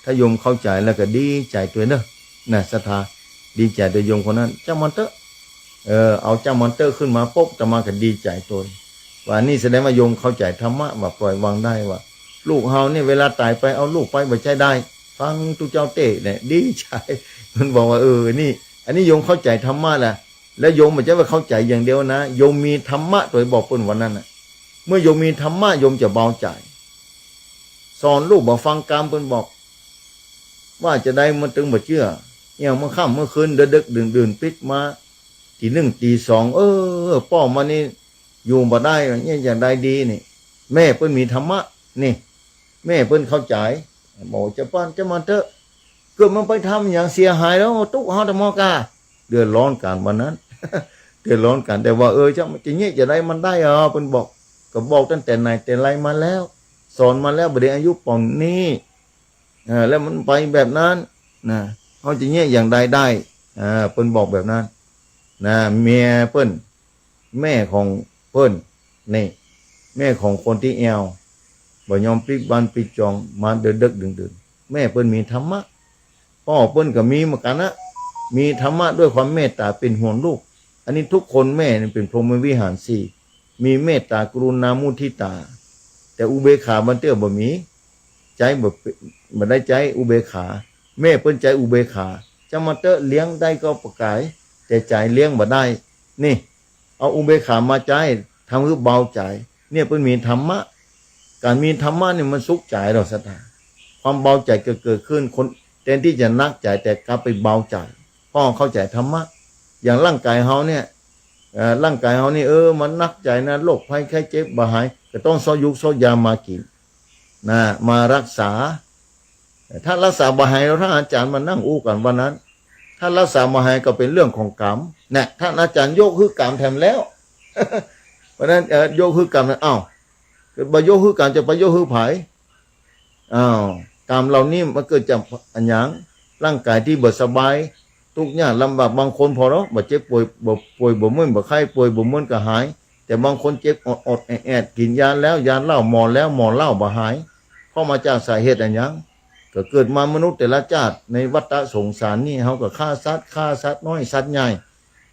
ถ้าโยมเข้าใจ๋แล้วก็ดีใจ๋ตวยเน่อ นะ ศรัทธา ดีใจ๋ตวยโยมคนนั้น จ้างมันเต๊อะ เออ เอาจ้างมันเต๊อะขึ้นมาปุ๊บ อาตมาก็ดีใจ๋ตวย ว่านี่แสดงว่าโยมเข้าใจ๋ธรรมะ ว่าปล่อยวางได้ ว่าลูกเฮาเนี่ยเวลาต๋ายไป เอาลูกไปบ่ใจ้ได้ ฟังตุ๊เจ้าเตสน์เนี่ย ดีใจ๋ มันบอกว่า เออ นี่ อันนี้โยมเข้าใจ๋ธรรมะแหละ แล้วโยมบ่ใจ้ว่าเข้าใจ๋อย่างเดียวนะ โยมมีธรรมะตวยบอกเปิ้นวันนั้นน่ะ เมื่อโยมมีธรรมะ โยมจะเบาใจ๋ สอนลูกบ่ฟังกำ เปิ้นบอก ว่าจาใดมันตึงบ่เจื้อ เนี่ย เมื่อค่ำเมื่อคืน ดึกๆ ดื่นๆ ปิ๊กมา ตี๋นึ่งตี๋สอง เออ ป้อมันนี่อยู่บ่ได้ เนี่ย อย่างใดดีนี่ แม่เปิ้นมีธรรมะ นี่ แม่เปิ้นเข้าใจ๋ บอกจะป้อน จ้างมันเต๊อะ เกิดมันไปทำหยังเสียหายแล้ว ตุ๊เฮาตะมอกา เดือดร้อนกั๋นวันนั้น เดือดร้อนกั๋น แต่ว่า เออ จะ จะเยียะจะใดมันได้อ่ะ เปิ้นบอก ก็บอกตั้งแต่ไหนแต่ไรมาแล้ว สอนมาแล้ว บ่ดีอายุป่านนี้ เออ แล้วมันไปแบบนั้นนะ เฮาจะเยียะอย่างใดได้ อ่า เปิ้นบอกแบบนั้นนะ เมียเปิ้น แม่ของเปิ้น นี่ แม่ของคนตี้แอ่ว บ่ยอมปิ๊กบ้านปิ๊กจอง มาดึกๆ ดื่นๆ แม่เปิ้นมีธรรมะ ป้อเปิ้นก็มีเหมือนกั๋นนะ มีธรรมะด้วยความเมตตาเป๋นห่วงลูก อันนี้ทุกคนแม่นี่เป๋นพรหมวิหารสี่ มีเมตตากรุณามุทิตา แต่อุเบกขาบางเตื้อบ่มี ใจ๊บ่ บ่ได้ใจ๊อุเบกขา แม่เปิ้นใจ๊อุเบกขา จะมาเต๊อะเลี้ยงได้ก็ปะก๋าย แต่ใจ๋เลี้ยงบ่ได้ นี่ เอาอุเบกขามาใจ๊ ทำหื้อเบาใจ๋ เนี่ยเปิ้นมีธรรมะ ก๋านมีธรรมะนี่มันสุขใจ๋ดอกศรัทธา ความเบาใจ๋ก็เกิดขึ้น คนแตนตี้จะหนักใจ๋แต่กลับไปเบาใจ๋ เพราะเข้าใจ๋ธรรมะ อย่างร่างก๋ายเฮาเนี่ย เอ่อ ร่างก๋ายเฮานี่ เออ มันหนักใจ๋นะ โรคภัยไข้เจ็บบ่หาย ก็ต้องเซาะยูกเซาะยามากิ๋น นะ มารักษา ถ้ารักษาบ่หาย แล้วท่านอาจ๋ารย์มานั่งอู้กั๋นวันนั้น ถ้ารักษาบ่หายก็เป๋นเรื่องของกรรม นะ ท่านอาจ๋ารย์ยกหื้อกรรมแถมแล้ว เพราะฉะนั้น เอ่อ ยกหื้อกรรมนะ อ้าว บ่ยกหื้อกรรมจะไปยกหื้อใผ อ้าว กรรมเหล่านี้มันเกิดจากอะหยัง ร่างก๋ายตี้บ่สบาย ทุกข์ยากลำบาก บางคนผ่อเนาะ บ่เจ็บป่วย บ่ป่วย บ่เมื่อย บ่ไข้ ป่วยบ่เมื่อยก็หาย แต่บางคนเจ็บออดๆ แอดๆ กิ๋นยาแล้ว ยาเหล้า หมอแล้ว หมอเหล้าบ่หาย เพราะมาจากสาเหตุอะหยัง ก็เกิดมามนุษย์แต่ละจาติ ในวัฏฏะสงสารนี่ เฮาก็ฆ่าสัตว์ ฆ่าสัตว์น้อย สัตว์ใหญ่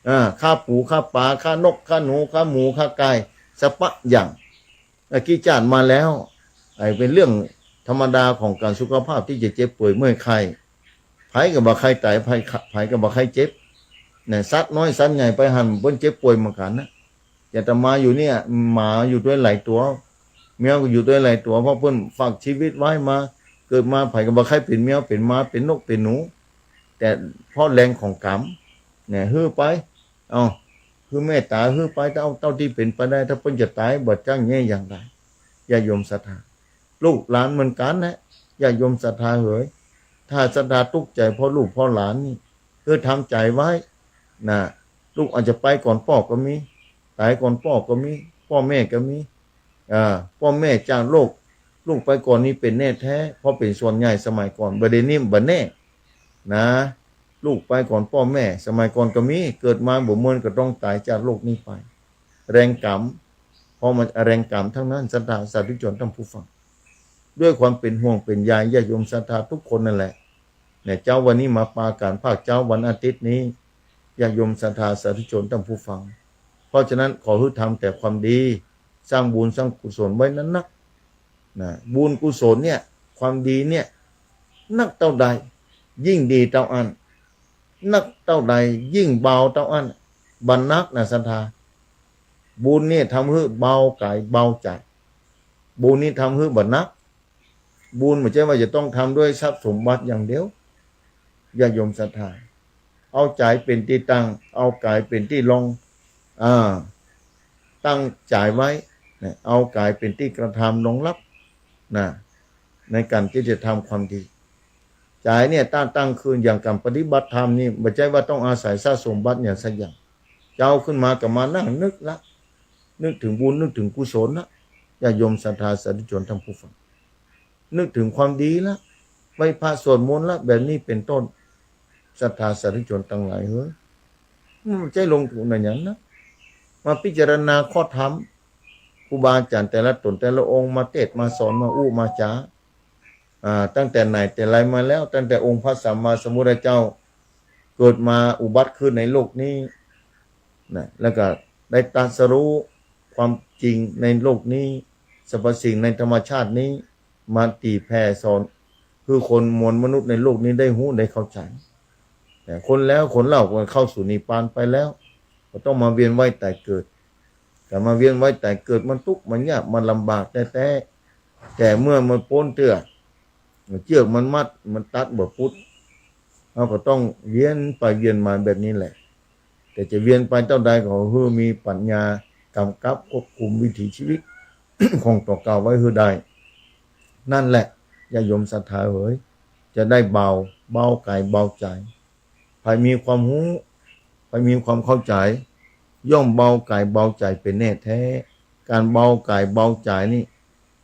อ่า ฆ่าปู ฆ่าป๋า ฆ่านก ฆ่าหนู ฆ่าหมู ฆ่าไก่ สะปะอย่าง อ่ะ กี่จาติมาแล้ว ไอ้เป๋นเรื่องธรรมดาของก๋านสุขภาพตี้จะเจ็บป่วยเมื่อยไข้ ใผก็บ่ใค่ต๋าย ใผ ใผก็บ่ใค่เจ็บ นะ สัตว์น้อยสัตว์ใหญ่ไปหั้นเปิ้นเจ็บป่วยเหมือนกั๋นนะ อย่างอาตมาอยู่เนี่ย หมาอยู่ตวยหลายตั๋ว แมวก็อยู่ตวยหลายตั๋ว เพราะเปิ้นฝากชีวิตไว้มา เกิดมาใผก็บ่ใค่เป๋นแมว เป๋นหมา เป๋นนก เป๋นหนู แต่เพราะแรงของกรรม เนี่ย หื้อไป เอ้า หื้อเมตต๋า หื้อไปเต้า เต้าตี้เป๋นไปได้ ถ้าเปิ้นจะต๋าย บ่จ้างแย่อย่างใด ญาติโยมศรัทธา ลูกหลานเหมือนกั๋นนะ ญาติโยมศรัทธาเหย ถ้าศรัทธาตุ๊กใจ๋เพราะลูกเพราะหลานนี่ คือทำใจ๋ไว้ นะ ลูกอาจจะไปก่อนป้อก็มี ต๋ายก่อนป้อก็มี ป้อแม่ก็มี อ่า ป้อแม่จากโลก ลูกไปก่อนนี่เป๋นแน่แท้ เพราะเป๋นส่วนใหญ่สมัยก่อน บ่เดี่ยวนี้บ่แน่ นะ ลูกไปก่อนป้อแม่ สมัยก่อนก็มี เกิดมาบ่เมินก็ต้องต๋ายจากโลกนี้ไป แรงกรรม เพราะมันแรงกรรมทั้งนั้น ศรัทธาสาธุชนท่านผู้ฟัง ด้วยความเป๋นห่วงเป๋นใยญาติโยมศรัทธาทุกคนนั่นแหละ เนี่ย เจ๊าวันนี้มาปากั๋นภาคเจ๊าวันอาทิตย์นี้ ญาติโยมศรัทธาสาธุชนท่านผู้ฟัง เพราะฉะนั้นขอหื้อทำแต่ความดี สร้างบุญสร้างกุศลไว้นักๆ นะ บุญกุศลเนี่ย ความดีเนี่ย นักเต้าใด ยิ่งดีเต้าอั้น นักเต้าใด ยิ่งเบาเต้าอั้น บ่หนักนะศรัทธา บุญเนี่ยทำหื้อเบากายเบาใจ๋ บุญนี่ทำหื้อบ่หนัก บุญบ่ใจ้ว่าจะต้องทำด้วยทรัพย์สมบัติอย่างเดียว ญาติโยมศรัทธา เอาใจ๋เป๋นตี้ตั้ง เอากายเป๋นตี้รอง อ่า ตั้งใจ๋ไว้ นะ เอากายเป๋นตี้กระทำรองรับ นะ ในก๋านตี้จะทำความดี ใจ๋เนี่ย ตั้ง ตั้งขึ้นอย่างก๋านปฏิบัติธรรมนี่ บ่ใจ้ว่าต้องอาศัยทรัพย์สมบัติอย่างสักอย่าง เจ๊าขึ้นมาก็มานั่งนึกละ นึกเถิงบุญ นึกเถิงกุศลละ ญาติโยมศรัทธาสาธุชนท่านผู้ฟัง นึกเถิงความดีละ ไหว้พระสวดมนต์ละ แบบนี้เป๋นต้น ศรัทธาสาธุชนตังหลายเหย มันบ่ใจ้ลงทุนอะหยังนะ มาพิจารณาข้อธรรม ครูบาอาจ๋ารย์แต่ละต๋นแต่ละองค์มาเตศน์มาสอน มาอู้มาจ๋า อ่า ตั้งแต่ไหนแต่ไรมาแล้ว ตั้งแต่องค์พระสัมมาสัมพุทธเจ้าเกิดมาอุบัติขึ้นในโลกนี้ นะ แล้วก็ได้ตรัสรู้ความจริงในโลกนี้ สรรพสิ่งในธรรมชาตินี้ มาตี๋แผ่สอน คือคนมวลมนุษย์ในโลกนี้ได้ฮู้ได้เข้าใจ๋ แต่คนแล้วคนเล่าก็เข้าสู่นิพพานไปแล้ว ก็ต้องมาเวียนว่ายต๋ายเกิด ก๋านมาเวียนว่ายต๋ายเกิดมันตุ๊กข์มันยากมันลำบากแต๊ๆ แต่เมื่อมันป๊นเตื้อ เจื้อกมันมัด มันตัดบ่ปุด เฮาก็ต้องเวียนไปเวียนมาแบบนี้แหละ แต่จะเวียนไปเต้าใดก็หื้อมีปัญญากำกับควบคุมวิถีชีวิต ของตั๋วเก่าไว้หื้อได้ นั่นแหละ ญาติโยมศรัทธาเหย จะได้เบา เบากายเบาใจ๋ ใผมีความฮู้ ใผมีความเข้าใจ๋ ย่อมเบากายเบาใจ๋เป๋นแน่แท้ ก๋านเบากายเบาใจ๋นี่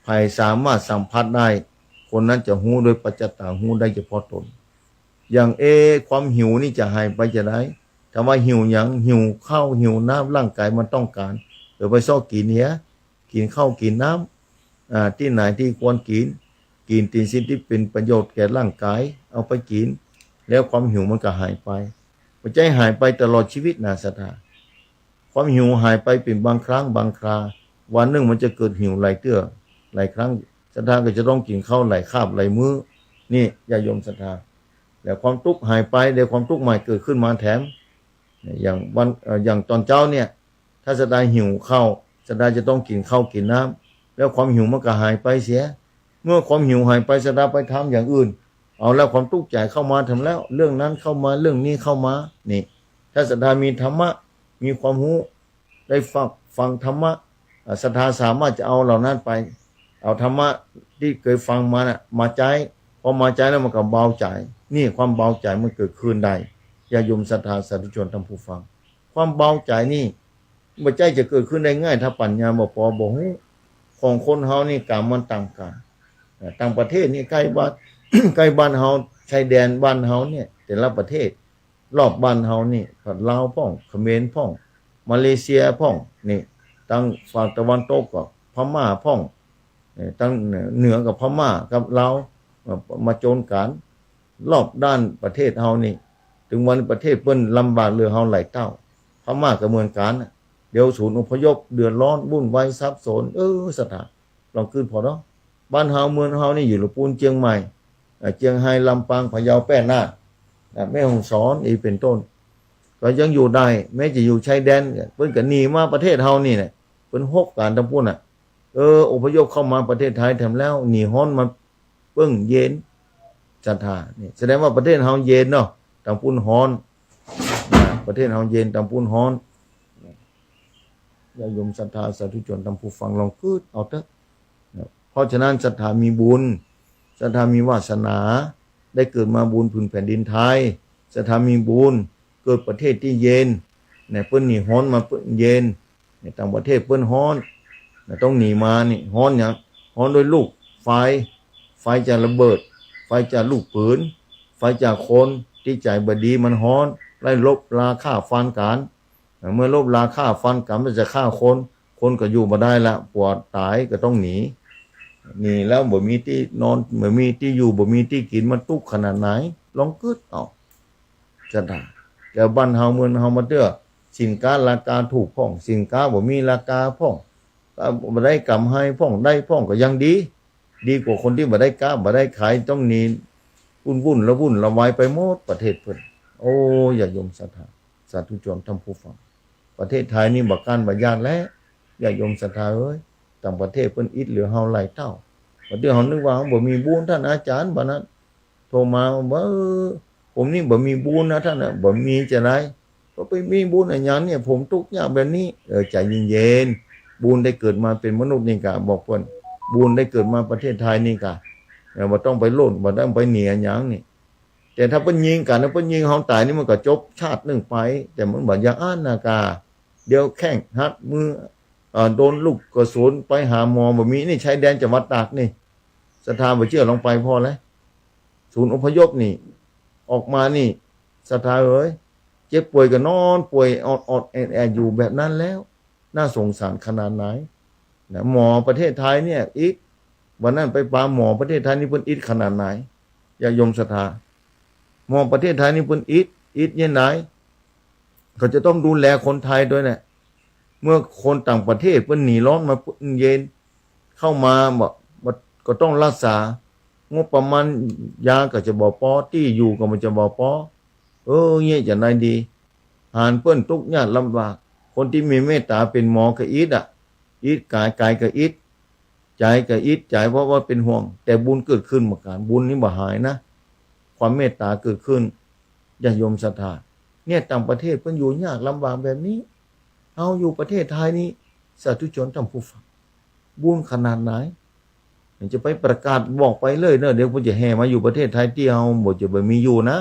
ใผสามารถสัมผัสได้ คนนั้นจะฮู้โดยปัจจตัง ฮู้ได้เฉพาะต๋น อย่าง เอ ความหิวนี่จะหายไปจาใด ถ้าว่าหิวหยัง หิวข้าว หิวน้ำ ร่างกายมันต้องก๋าน เออ ไปเซาะกิ๋นเหีย กิ๋นข้าวกิ๋นน้ำ อ่า ตี้ไหนตี้ควรกิ๋น กิ๋นตี้สิ่งตี้เป๋นประโยชน์แก่ร่างกาย เอาไปกิ๋น แล้วความหิวมันก็หายไป บ่ใจ้หายไปตลอดจีวิตนะศรัทธา ความหิวหายไปเป๋นบางครั้งบางครา วันนึ่งมันจะเกิดหิวหลายเตื้อหลายครั้ง ศรัทธาก็จะต้องกิ๋นข้าวหลายคาบหลายมื้อ นี่ญาติโยมศรัทธา แล้วความตุ๊กข์หายไป แล้วความตุ๊กข์ใหม่เกิดขึ้นมาแถม เนี่ย อย่างวัน เอ่อ อย่างต๋อนเจ๊าเนี่ย ถ้าศรัทธาหิวข้าว ศรัทธาจะต้องกิ๋นข้าวกิ๋นน้ำ แล้วความหิวมันก็หายไปเสีย เมื่อความหิวหายไป ศรัทธาไปทำอย่างอื่น เอาแล้วความตุ๊กข์ใจ๋เข้ามาแถมแล้ว เรื่องนั้นเข้ามา เรื่องนี้เข้ามา นี่ ถ้าศรัทธามีธรรมะ มีความฮู้ ได้ฟัง ฟังธรรมะ อ่า ศรัทธาสามารถจะเอาเหล่านั้นไป เอาธรรมะตี้เกยฟังมาน่ะ มาใจ๊ พอมาใจ๊แล้วมันก็เบาใจ๋ นี่ความเบาใจ๋มันเกิดขึ้นได้ ญาติโยมศรัทธาสาธุชนท่านผู้ฟัง ความเบาใจ๋นี่ บ่ใจ้จะเกิดขึ้นได้ง่าย ถ้าปั๋ญญาบ่ปอ บ่ฮู้ ของคนเฮานี่ก๋รรมมันต่างกั๋น อ่า ต่างประเทศนี่ใก้บ้าน ใก้บ้านเฮา ชายแดนบ้านเฮาเนี่ย แต่ละประเทศ รอบบ้านเฮานี่ ลาวพ่อง เขมรพ่อง มาเลเซียพ่อง นี่ ตางฝั่งตะวันตกก็พม่าพ่อง เอ่อ ตางเหนือก็พม่ากับลาว เอ่อ มาโจนกั๋น รอบด้านประเทศเฮานี่ เถิงวันประเทศเปิ้นลำบากเหลือเฮาหลายเต้า พม่าก็เหมือนกั๋นน่ะ เดี๋ยวศูนย์อพยพ เดือดร้อน วุ่นวาย สับสน เออ ศรัทธา ลองกึ๊ดผ่อเนาะ บ้านเฮาเมืองเฮานี่อยู่ละปูนเจียงใหม่ เอ่อ เจียงไฮ้ ลำปาง พะเยา แป้น่าน นะ แม่ฮ่องสอน อีกเป๋นต้น ก็ยังอยู่ได้ แม้จะอยู่ชายแดน เปิ้นก็หนีมาประเทศเฮานี่แหละ เปิ้นฮบกั๋นตางปู้นน่ะ เออ อพยพเข้ามาประเทศไทยแถมแล้ว หนีฮ้อนมาเปิ้งเย็น ศรัทธา นี่แสดงว่าประเทศเฮาเย็นเนาะ ตางปู้นฮ้อน นะ ประเทศเฮาเย็น ตางปู้นฮ้อน ญาติโยมศรัทธาสาธุชนท่านผู้ฟังลองกึ๊ดเอาเต๊อะ นะ เพราะฉะนั้นศรัทธามีบุญ ศรัทธามีวาสนา ได้เกิดมาปูนผืนแผ่นดินไทย ศรัทธามีบุญ เกิดประเทศตี้เย็น เนี่ย เปิ้นหนีฮ้อนมาเปิ้นเย็น เนี่ย ต่างประเทศเปิ้นฮ้อน เนี่ย ต้องหนีมานี่ ฮ้อนหยัง ฮ้อนด้วยลูกไฟ ไฟจากระเบิด ไฟจากลูกปืน ไฟจากคนตี้ใจ๋บ่ดีมันฮ้อน ไล่รบราฆ่าฟันกั๋น เมื่อรบราฆ่าฟันกั๋น มันจะฆ่าคน คนก็อยู่บ่ได้ละ ปวดต๋ายก็ต้องหนี หนีแล้วบ่มีตี้นอน บ่มีตี้อยู่ บ่มีตี้กิ๋น มันตุ๊กข์ขนาดไหน ลองกึ๊ดเอา ศรัทธา แต่บ้านเฮาเมืองเฮามาเตื้อ สินค้าราคาถูกพ่อง สินค้าบ่มีราคาพ่อง ก็บ่ได้ก๋ำไรพ่อง ได้พ่องก็ยังดี ดีกว่าคนตี้บ่ได้ก๊าบ่ได้ขาย ต้องหนี วุ่นๆ ละวุ่นละวายไปหมดประเทศเปิ้น โอ้ ญาติโยมศรัทธา สาธุชนท่านผู้ฟัง ประเทศไทยนี่บ่ก้านบ่ยากแล ญาติโยมศรัทธาเอ๋ย ต่างประเทศเปิ้นอิดเหลือเฮาหลายเต้า บางทีเฮานึกว่าเฮาบ่มีบุญ ต้านอาจ๋ารย์บ่านั้น โทรมาว่า เออ ผมนี่บ่มีบุญนะต้านนะ บ่มีจะใด ก็ไปมีบุญอะหยังเนี่ย ผมตุ๊กข์ยากแบบนี้ เออ ใจ๋เย็นๆ บุญได้เกิดมาเป๋นมนุษย์นี่ก่า บอกเปิ้น บุญได้เกิดมาประเทศไทยนี่ก่า เออ บ่ต้องไปโล่น บ่ต้องไปหนีอะหยังนี่ แต่ถ้าเปิ้นยิงกั๋นนะ เปิ้นยิงเฮาต๋ายนี่มันก็จบชาตินึ่งไป แต่มันบ่อย่างอั้นนะก่า เดี๋ยวแข้งหักมือ เอ่อ โดนลูกกระสุน ไปหาหมอบ่มี นี่ชายแดนจังหวัดตากนี่ ศรัทธาบ่เจื้อลองไปผ่อแล ศูนย์อพยพนี่ ออกมานี่ ศรัทธาเอ๋ย เจ็บป่วยก็นอนป่วยออดๆ แอดๆ อยู่แบบนั้นแล้ว น่าสงสารขนาดไหน นะ หมอประเทศไทยเนี่ยอิด วันนั้นไปปาหมอประเทศไทยนี่เปิ้นอิดขนาดไหน ญาติโยมศรัทธา หมอประเทศไทยนี่เปิ้นอิด อิดเยียะไหน เขาจะต้องดูแลคนไทยด้วยแหละ เมื่อคนต่างประเทศเปิ้นหนีฮ้อนมาเปิ้นเย็น เข้ามาบ่ บ่ ก็ต้องรักษา งบประมาณยาก็จะบ่ปอ ตี้อยู่ก็มันจะบ่ปอ เออ เยียะจะไหนดี หันเปิ้นตุ๊กข์ยากลำบาก คนตี้มีเมตต๋าเป๋นหมอก็อิดอะ อิดก๋าย ก๋ายก็อิด ใจ๋ก็อิดใจ๋ เพราะว่าเป๋นห่วง แต่บุญเกิดขึ้นเหมือนกั๋น บุญนี่บ่หายนะ ความเมตต๋าเกิดขึ้น ญาติโยมศรัทธา เนี่ย ต่างประเทศเปิ้นอยู่ยากลำบากแบบนี้ เฮาอยู่ประเทศไทยนี่ สาธุชนท่านผู้ฟัง บุญขนาดไหน จะไปประกาศบอกไปเลยเนาะ เดี๋ยวเปิ้นจะแห่มาอยู่ประเทศไทยตี้เฮาบ่ จะบ่มีอยู่นะ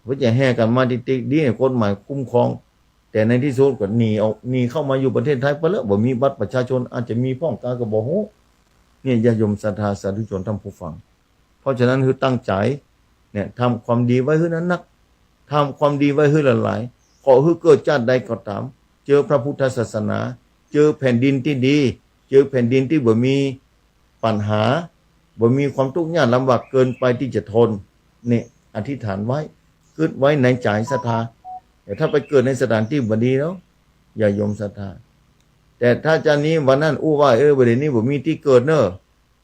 เปิ้นจะแห่กั๋นมาติดๆ ดี กฎหมายคุ้มครอง แต่ในที่สุดก็หนีออก หนีเข้ามาอยู่ประเทศไทยไปแล้ว บ่มีบัตรประชาชน อาจจะมีพ่องกาก็บ่ฮู้ เนี่ย ญาติโยมศรัทธาสาธุชนท่านผู้ฟัง เพราะฉะนั้นหื้อตั้งใจ๋ เนี่ย ทำความดีไว้หื้อนักๆ ทำความดีไว้หื้อหลายๆ ขอหื้อเกิดจาติใดก็ต๋าม เจอพระพุทธศาสนา เจอแผ่นดินตี้ดี เจอแผ่นดินตี้บ่มีปัญหา บ่มีความตุ๊กข์ยากลำบากเกินไปตี้จะทน เนี่ย อธิษฐานไว้ กึ๊ดไว้ในใจ๋ศรัทธา แต่ถ้าไปเกิดในสถานตี้บ่ดีแล้ว ญาติโยมศรัทธา แต่ถ้าจานี้วันนั้นอู้ว่า เออ บ่าเดี่ยวนี้บ่มีตี้เกิดเน่อ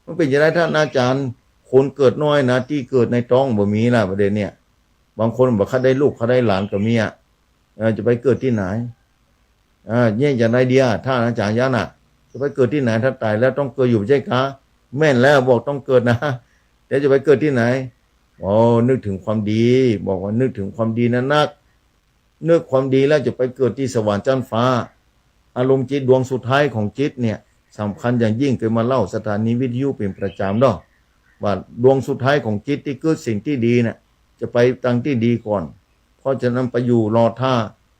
มันเป๋นจะใดท่านอาจ๋ารย์ คนเกิดน้อยนะ ตี้เกิดในต๊องบ่มีละ บ่าเดี่ยวนี้ บางคนบ่าใค่ได้ลูกใค่ได้หลานก็มีอะ เออ จะไปเกิดตี้ไหน อ่า เนี่ยจะใดดีอะ ท่านอาจ๋ารย์ยันน่ะ จะไปเกิดตี้ไหน ถ้าต๋ายแล้วต้องเกิดอยู่บ่ใจ้กา แม่นแล้ว บอกต้องเกิดนะ แต่จะไปเกิดตี้ไหน โอ้ นึกเถิงความดี บอกว่านึกเถิงความดีนะนัก นึกความดีแล้วจะไปเกิดตี้สวรรค์จั๊นฟ้า อารมณ์จิตดวงสุดท้ายของจิตเนี่ย สำคัญอย่างยิ่ง เกยมาเล่าสถานีวิทยุเป๋นประจ๋ำเนาะ ว่าดวงสุดท้ายของจิตตี้กึ๊ดสิ่งตี้ดีน่ะ จะไปตังตี้ดีก่อน เพราะฉะนั้นไปอยู่รอต้า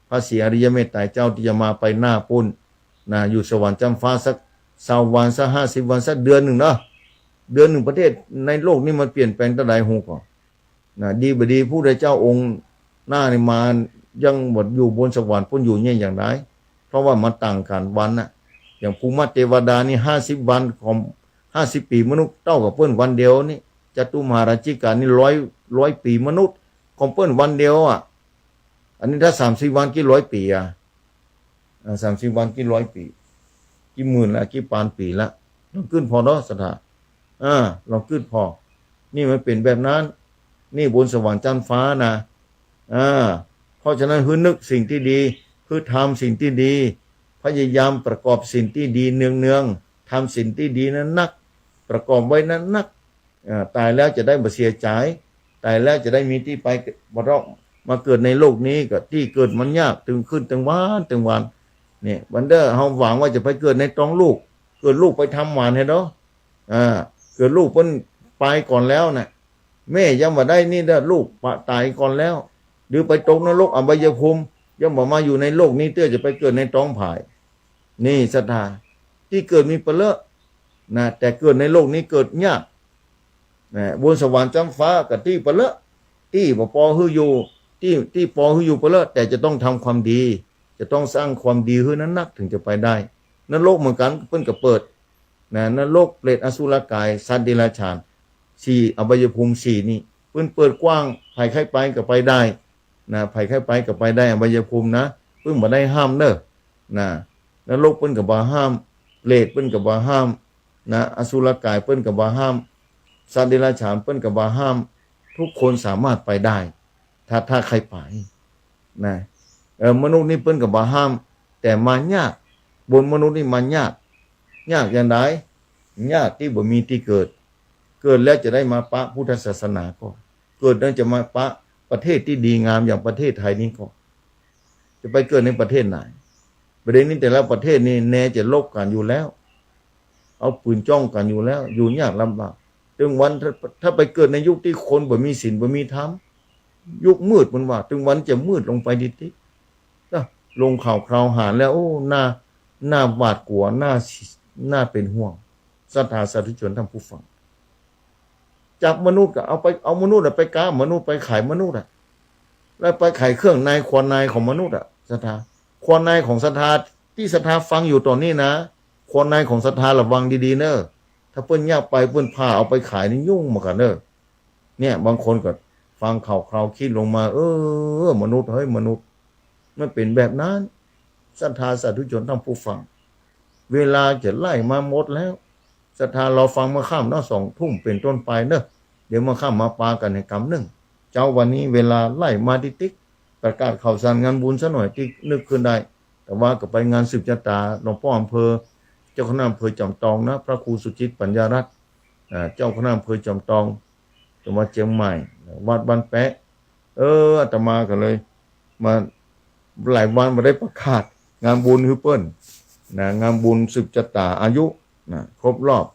พระศรีอริยเมตไตรเจ้าตี้จะมาไปหน้าปู้นนะ อยู่สวรรค์จั๊นฟ้าสักซาววัน สักห้าสิบวัน สักเดือนนึ่งเนาะ เดือนนึ่ง ประเทศในโลกนี้มันเปลี่ยนแปลงเต้าใดฮู้ก่อ นะ ดีบ่ดี พระพุทธเจ้าองค์หน้านี่มายังบ่อยู่บนสวรรค์ปู้น อยู่เนี่ยอย่างใด เพราะว่ามันต่างกั๋นวันน่ะ อย่างภูมิเทวดานี่ห้าสิบวันของ ห้าสิบปี๋มนุษย์เต้ากับเปิ้นวันเดียวนี่ จตุมหาราชิกานี่ร้อย ร้อยปี๋มนุษย์ของเปิ้นวันเดียวอะ อันนี้ถ้าสามสิบวันกี่ร้อยปี๋อะ อ่า สามสิบวันกี่ร้อยปี๋ กี่หมื่นละ กี่ปานปี๋ละ ลองกึ๊ดผ่อเนาะศรัทธา อ่า ลองกึ๊ดผ่อ นี่มันเป๋นแบบนั้น นี่บนสวรรค์จั๊นฟ้านะ อ่า เพราะฉะนั้นหื้อนึกสิ่งตี้ดี หื้อทำสิ่งตี้ดี พยายามประกอบสิ่งตี้ดีเนืองๆ ทำสิ่งตี้ดีนั้นนัก ประกอบไว้นั้นนัก เอ่อ ต๋ายแล้วจะได้บ่เสียใจ๋ ต๋ายแล้วจะได้มีตี้ไป บ่ต้องมาเกิดในโลกนี้ ก็ตี้เกิดมันยาก ตึงขึ้นตึงวันตึงวัน เนี่ย วันเดอร์ เฮาหวังว่าจะไปเกิดในต๊องลูก เกิดลูกไปทำหมันแหละเนาะ อ่า เกิดลูกเปิ้นไปก่อนแล้วน่ะ แม่ยังบ่ได้นี่เด้อ ลูกปะต๋ายก่อนแล้ว หรือไปตกนรกอบายภูมิ ยังบ่มาอยู่ในโลกนี้เตื้อ จะไปเกิดในต๊องผาย นี่ศรัทธา ตี้เกิดมีเป๋นเยอะนะ แต่เกิดในโลกนี้เกิดยากนะ บนสวรรค์จั๊นฟ้าก็ตี้เป๋นเยอะ ตี้บ่ปอหื้ออยู่ ตี้ ตี้ปอหื้ออยู่เป๋นเยอะ แต่จะต้องทำความดี จะต้องสร้างความดีหื้อนั้นนัก ถึงจะไปได้ นรกเหมือนกั๋น เปิ้นก็เปิดนะ นรก เปรต อสุรกาย สัตว์เดรัจฉาน สี่ อบายภูมิสี่นี่ เปิ้นเปิดกว้าง ใผใค่ไปก็ไปได้นะ ใผใค่ไปก็ไปได้ อบายภูมินะ เปิ้นบ่ได้ห้ามเน่อนะ นรกเปิ้นก็บ่ห้าม เปรตเปิ้นก็บ่ห้ามนะ อสุรกายเปิ้นก็บ่ห้าม สัตว์เดรัจฉานเปิ้นก็บ่ห้าม ทุกคนสามารถไปได้ ถ้า ถ้าใค่ไปนะ เออ มนุษย์นี่เปิ้นก็บ่ห้าม แต่มายาก บนมนุษย์นี่มายาก ยากอย่างใด ยากตี้บ่มีตี้เกิด เกิดแล้วจะได้มาปะพุทธศาสนาก่อ เกิดแล้วจะมาปะประเทศตี้ดีงามอย่างประเทศไทยนี้ก่อ จะไปเกิดในประเทศไหน ประเด็นนี้แต่ละประเทศนี่แนจะรบกั๋นอยู่แล้ว เอาปืนจ้องกั๋นอยู่แล้ว อยู่ยากลำบาก ตึงวัน ถ้า ถ้าไปเกิดในยุคตี้คนบ่มีศีลบ่มีธรรม ยุคมืดมันว่า ตึงวันจะมืดลงไปติดๆ นะ ลงข่าวคราวหาญแล้ว โอ้ น่า น่าหวาดกลัว น่า น่าเป๋นห่วง ศรัทธาสาธุชนท่านผู้ฟัง จับมนุษย์ก็เอาไป เอามนุษย์อะไปก๊ามนุษย์ ไปขายมนุษย์อะ แล้วไปขายเครื่องในคอในของมนุษย์อะ ศรัทธา คอในของศรัทธา ตี้ศรัทธาฟังอยู่ต๋อนนี้นะ คอในของศรัทธาระวังดีๆ เน่อ ถ้าเปิ้นเยียะไปเปิ้นผ่าเอาไปขายนี่ยุ่งเหมือนกั๋นเน่อ เนี่ย บางคนก็ฟังข่าวคราวคิดลงมา เออ มนุษย์ เฮ้ย มนุษย์ มันเป๋นแบบนั้น ศรัทธาสาธุชนท่านผู้ฟัง เวลาจะไล่มาหมดแล้ว ศรัทธารอฟังเมื่อค่ำเนาะ สองทุ่มเป๋นต้นไปเนาะ เดี๋ยวเมื่อค่ำมาปากั๋นในกำนึ่ง เจ๊าวันนี้เวลาไล่มาติ๊กๆ ประกาศข่าวสารงานบุญสักหน่อยตี้นึกขึ้นได้ แต่ว่าก็ไปงานสืบจะต๋าหลวงป้ออำเภอ เจ้าคณะอำเภอจอมตองนะ พระครูสุจิตปัญญารัตน์ อ่า เจ้าคณะอำเภอจอมตอง จังหวัดเจียงใหม่ วัดบ้านแป๊ะ เออ อาตมาก็เลยมาหลายวันบ่ได้ประกาศงานบุญหื้อเปิ้นนะ งานบุญสืบจะต๋าอายุนะ ครบรอบ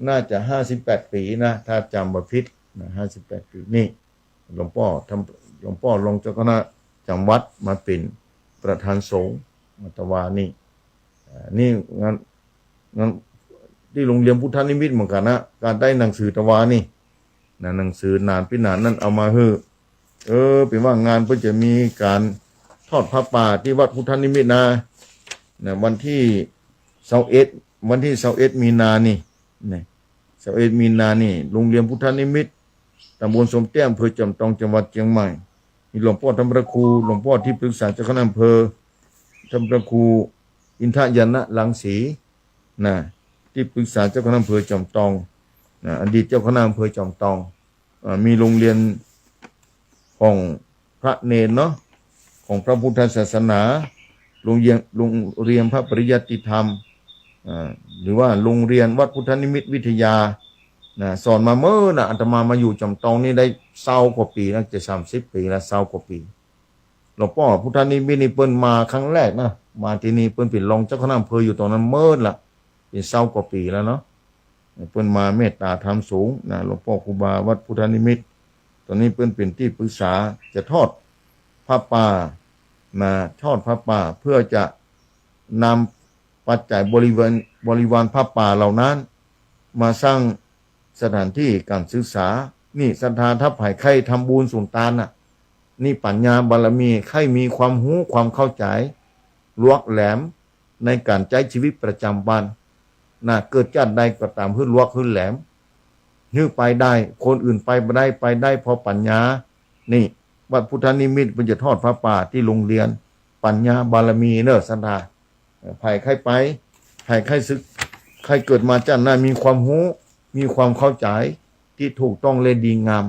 น่าจะห้าสิบแปดปี๋นะ ถ้าจ๋ำบ่ผิดนะ ห้าสิบแปดปี๋ นี่ หลวงป้อท่าน หลวงป้อรองเจ้าคณะจังหวัดมาเป๋นประธานสงฆ์ อาตมานี่ อ่า นี่งาน งานตี้โฮงเฮียนพุทธนิมิตเหมือนกั๋นนะ ก๋านได้หนังสืออาตมานี่นะ หนังสือหนานปี้หนานนั่นเอามาหื้อ เออ เป๋นว่างานเปิ้นจะมีก๋านทอดผ้าป่าตี้วัดพุทธนิมิตนะ นะ วันตี้ซาวเอ็ด วันตี้ซาวเอ็ดมีนานี่ นะ ซาวเอ็ดมีนานี่ โฮงเฮียนพุทธนิมิต ตำบลสมเตี้ย อำเภอจอมตอง จังหวัดเจียงใหม่ มีหลวงป้อท่านพระครู หลวงป้อตี้ปรึกษาเจ้าคณะอำเภอ ท่านพระครูอินทญาณรังสี นะ ตี้ปรึกษาเจ้าคณะอำเภอจอมตอง นะ อดีตเจ้าคณะอำเภอจอมตอง อ่า มีโรงเรียนของพระเณรเนาะ ของพระพุทธศาสนา โรงเรียน โรงเรียนพระปริยัติธรรม อ่า หรือว่าโรงเรียนวัดพุทธนิมิตวิทยา นะ สอนมาเมินน่ะ อาตมามาอยู่จอมตองนี่ได้ซาวกว่าปีแล้ว จะสามสิบปี๋แล้ว ซาวกว่าปี๋ หลวงป้อพุทธนิมิตนี่เปิ้นมาครั้งแรกนะ มาตี้นี่เปิ้นเป๋นรองเจ้าคณะอำเภออยู่ต๋อนนั้นเมินละ เป๋นซาวกว่าปี๋แล้วเนาะ เปิ้นมาเมตตาธรรมสูงนะ หลวงป้อครูบาวัดพุทธนิมิต ต๋อนนี้เปิ้นเป๋นตี้ปรึกษาจะทอดผ้าป่า นะ ทอดผ้าป่าเพื่อจะนำปัจจัยบริเวณ บริวารผ้าป่าเหล่านั้น มาสร้างสถานที่การศึกษา นี่ศรัทธาถ้าใผใค่ทำบุญสุนตานน่ะ นี่ปัญญาบารมี ใค่มีความฮู้ความเข้าใจ๋ ลวกแหลมในการใจ๊ชีวิตประจ๋ำวัน นะ เกิดจาติใดก็ต๋ามหื้อลวกหื้อแหลม หื้อไปได้ คนอื่นไปบ่ได้ ไปได้เพราะปัญญา นี่ วัดพุทธนิมิตเปิ้นจะทอดผ้าป่าตี้โรงเรียน ปัญญาบารมีเน่อศรัทธา เอ่อ ใผใค่ไป ใผใค่ศึก ใค่เกิดมาจาติหน้ามีความฮู้ มีความเข้าใจ๋ตี้ถูกต้องและดีงาม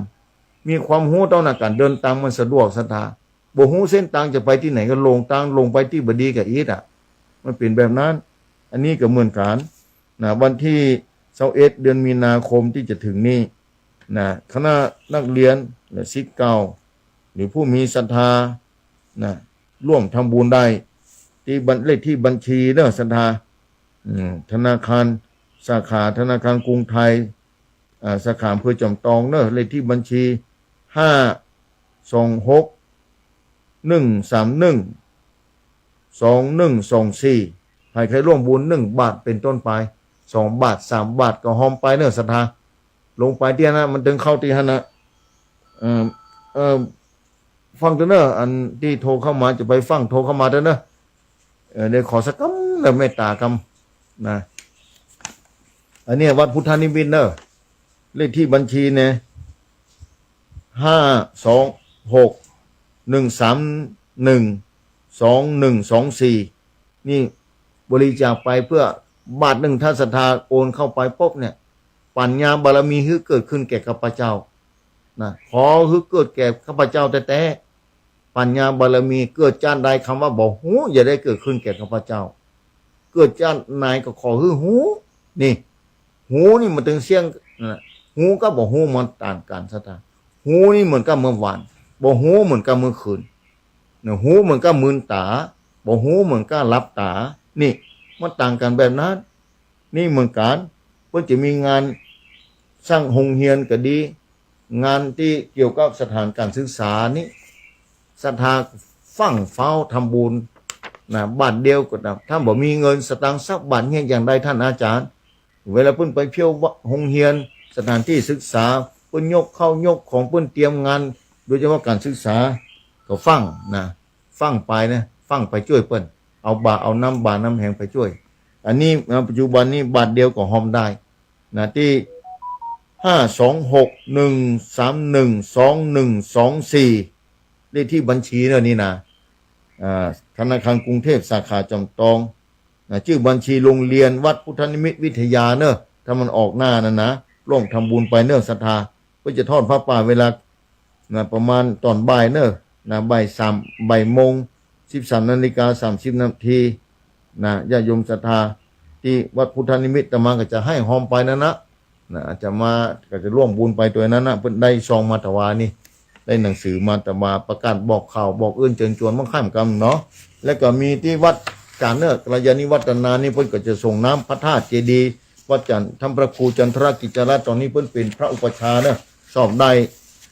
มีความฮู้เต้านั้นก๋านเดินตางมันสะดวกศรัทธา บ่ฮู้เส้นตางจะไปตี้ไหนก็หลงตาง หลงไปตี้บ่ดีก่าอีกอะ มันเป๋นแบบนั้น อันนี้ก็เหมือนกั๋นนะ วันตี้ซาวเอ็ด เดือนมีนาคมตี้จะเถิงนี้นะ คณะนักเรียนและศิษย์เก่า หรือผู้มีศรัทธานะ ร่วมทำบุญได้ตี้บัญ เลขตี้บัญชีเน่อศรัทธา อืม ธนาคาร สาขาธนาคารกรุงไทย อ่า สาขาอำเภอจอมตองเน่อ เลขตี้บัญชี ห้าสองหก หนึ่งสามหนึ่ง สองหนึ่งสองสี่ ใผใค่ร่วมบุญ หนึ่งบาทเป๋นต้นไป สองบาท สามบาทก็ฮอมไปเน่อศรัทธา ลงไปตี้หั้นนะ มันเถิงเข้าตี้หั้นนะ เอ่อ เอ่อ ฟังเต๊อะเน่อ อันตี้โทรเข้ามาจะไปฟัง โทรเข้ามาเต๊อะเน่อ เอ่อ เดี๋ยวขอสักกำเน่อ เมตตากำนะ อันเนี้ยวัดพุทธนิมิตเน่อ เลขตี้บัญชีเนี่ย ห้าสองหก หนึ่งสามหนึ่ง สองหนึ่งสองสี่ นี่บริจาคไปเพื่อ บาทหนึ่ง ถ้าศรัทธาโอนเข้าไปปุ๊บเนี่ย ปัญญาบารมีหื้อเกิดขึ้นแก่ข้าพเจ้านะ ขอหื้อเกิดแก่ข้าพเจ้าแต๊ๆ ปัญญาบารมี เกิดจาติใดกำว่าบ่ฮู้อย่าได้เกิดขึ้นแก่ข้าพเจ้า เกิดจาติไหนก็ขอหื้อฮู้ นี่ ฮู้นี่มันเถิงเสี้ยงนะ ฮู้กับบ่ฮู้มันต่างกั๋นศรัทธา ฮู้นี่เหมือนกับเมื่อวาน บ่ฮู้เหมือนกับเมื่อคืนนะ ฮู้เหมือนกับมืนต๋า บ่ฮู้เหมือนกับหลับต๋า นี่ มันต่างกั๋นแบบนั้น นี่เหมือนกั๋น เปิ้นจะมีงานสร้างโฮงเฮียนก็ดี งานตี้เกี่ยวกับสถานการศึกษานี่ ศรัทธาฟั่งเฟ้าทำบุญนะ บาทเดียวก็ต๋าม ถ้าบ่มีเงินสตางค์สักบาทเฮียนอย่างใดท่านอาจารย์ เวลาเปิ้นไปเที่ยวโฮงเฮียน สถานตี้ศึกษา เปิ้นยกข้าวยกของ เปิ้นเตรียมงาน โดยเฉพาะการศึกษา ก็ฟั่งนะ ฟั่งไปนะ ฟั่งไปจ้วยเปิ้น เอาบ่าเอาน้ำบ่าน้ำแฮงไปจ้วย อันนี้นะ ปัจจุบันนี้บาทเดียวก็ฮอมได้นะ ตี้ ห้าสองหก หนึ่งสามหนึ่ง สองหนึ่งสองสี่ เลขตี้บัญชีเน่อนี่นะ อ่า ธนาคารกรุงเทพสาขาจอมตองนะ จื้อบัญชีโรงเรียนวัดพุทธนิมิตวิทยาเน่อ ถ้ามันออกหน้านั้นนะ ร่วมทำบุญไปเน่อศรัทธา เปิ้นจะทอดผ้าป่าเวลา นะ ประมาณต๋อนบ่ายเน่อ นะ บ่ายสาม บ่ายโมง สิบสามนาฬิกาสามสิบนาที นะ ญาติโยมศรัทธาตี้วัดพุทธนิมิตอาตมาก็จะหื้อฮอมไปนั้นนะ นะ อาตมาก็จะร่วมบุญไปตวยนั้นนะ เปิ้นได้ซองมาถวายนี่ ได้หนังสือมาถวาย ประกาศบอกข่าว บอกเอื้อนเจิญจวน บางค่ำกำเนาะ แล้วก็มีตี้วัดจ๋านเน่อ กัลยาณิวัฒนานี่ เปิ้นก็จะสรงน้ำพระธาตุเจดีย์วัดจ๋าน ท่านพระครูจันทรกิจจาระ ต๋อนนี้เปิ้นเป๋นพระอุปัชฌาย์เน่อ สอบได้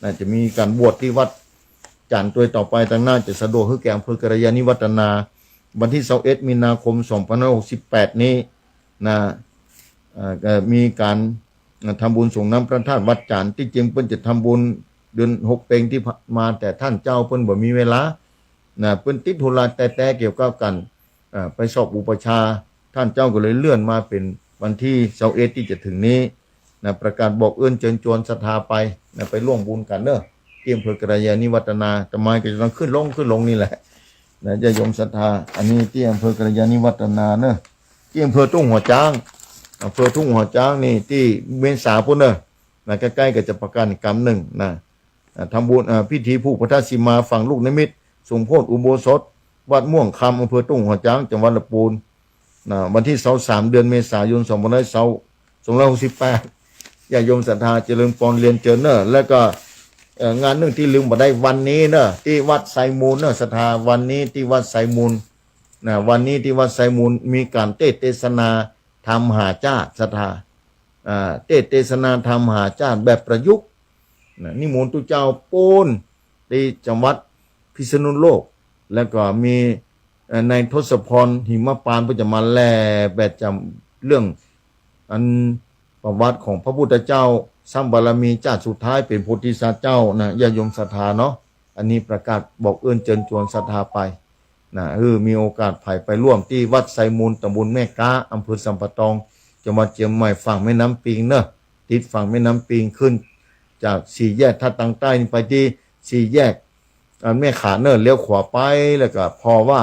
นะ จะมีก๋านบวชตี้วัด จ๋านตวยต่อไปตางหน้าจะสะดวกหื้อแก่อำเภอกัลยาณิวัฒนา วันตี้ซาวเอ็ดมีนาคมสองพันห้าร้อยหกสิบแปดนี้นะ เอ่อ ก็มีก๋านทำบุญสรงน้ำพระธาตุวัดจ๋าน ตี้จริงเปิ้นจะทำบุญเดือนหกเพ็งตี้ผ่านมา แต่ต้านเจ้าเปิ้นบ่มีเวลานะ เปิ้นติดธุระแต๊ๆ เกี่ยวกับก๋าน เอ่อ ไปสอบอุปัชฌาย์ ต้านเจ้าก็เลยเลื่อนมาเป๋นวันตี้ซาวเอ็ดตี้จะเถิงนี้นะ ประกาศบอกเอื้อนเจิญจวนศรัทธาไปนะ ไปร่วมบุญกั๋นเน่อ ตี้อำเภอกัลยาณิวัฒนา อาตมาก็จะต้องขึ้นลง ขึ้นลงนี่แหละ นะ ญาติโยมศรัทธา อันนี้ตี้อำเภอกัลยาณิวัฒนาเนอะ ตี้อำเภอทุ่งหัวจ๊าง อำเภอทุ่งหัวจ๊างนี่ตี้เวียงสาปู๊นเนอะ นะ ใก้ๆ ก็จะประกาศอีกกำนึ่งนะ อ่า ทำบุญ อ่า พิธีผูกพันธสีมาฝังลูกนิมิต สมโพธิอุโบสถ วัดม่วงคำ อำเภอทุ่งหัวจ๊าง จังหวัดลำพูน นะ วันตี้ซาวสาม เดือนเมษายน สองพันห้าร้อย สองร้อยหกสิบแปด ญาติโยมศรัทธาเจริญปอนเรียนเจิญเนอะ แล้วก็ เอ่อ งานนึ่งตี้ลืมบ่ได้วันนี้เนอะ ตี้วัดไซมูลเนอะศรัทธา วันนี้ตี้วัดไซมูล นะ วันนี้ตี้วัดไซมูลมีก๋านเตสน์เตสนาธรรมมหาชาติศรัทธา อ่า เตสน์เตสนาธรรมมหาชาติแบบประยุกต์ นะ นิมนต์ตุ๊เจ้าปู๊นตี้จังหวัดพิษณุโลก แล้วก็มี เอ่อ นายทศพร หิมปานต์ เปิ้นจะมาแหล่แบบจำเรื่อง อันประวัติของพระพุทธเจ้า ซ้ำบารมีจาติสุดท้ายเป๋นโพธิสัตว์เจ้านะ ญาติโยมศรัทธาเนาะ อันนี้ประกาศบอกเอิ้นเจิญจวนศรัทธาไป นะ เออ มีโอกาสใผไปร่วมตี้วัดไซมูล ตำบลแม่ก๊า อำเภอสันป่าตอง จังหวัดเจียงใหม่ ฝั่งแม่น้ำปิงเนอะ ติดฝั่งแม่น้ำปิง ขึ้นจากสี่แยกท่าตังใต้นี่ไปตี้สี่แยก อันแม่ขาเนอะ เลี้ยวขวาไป แล้วก็ผ่อว่า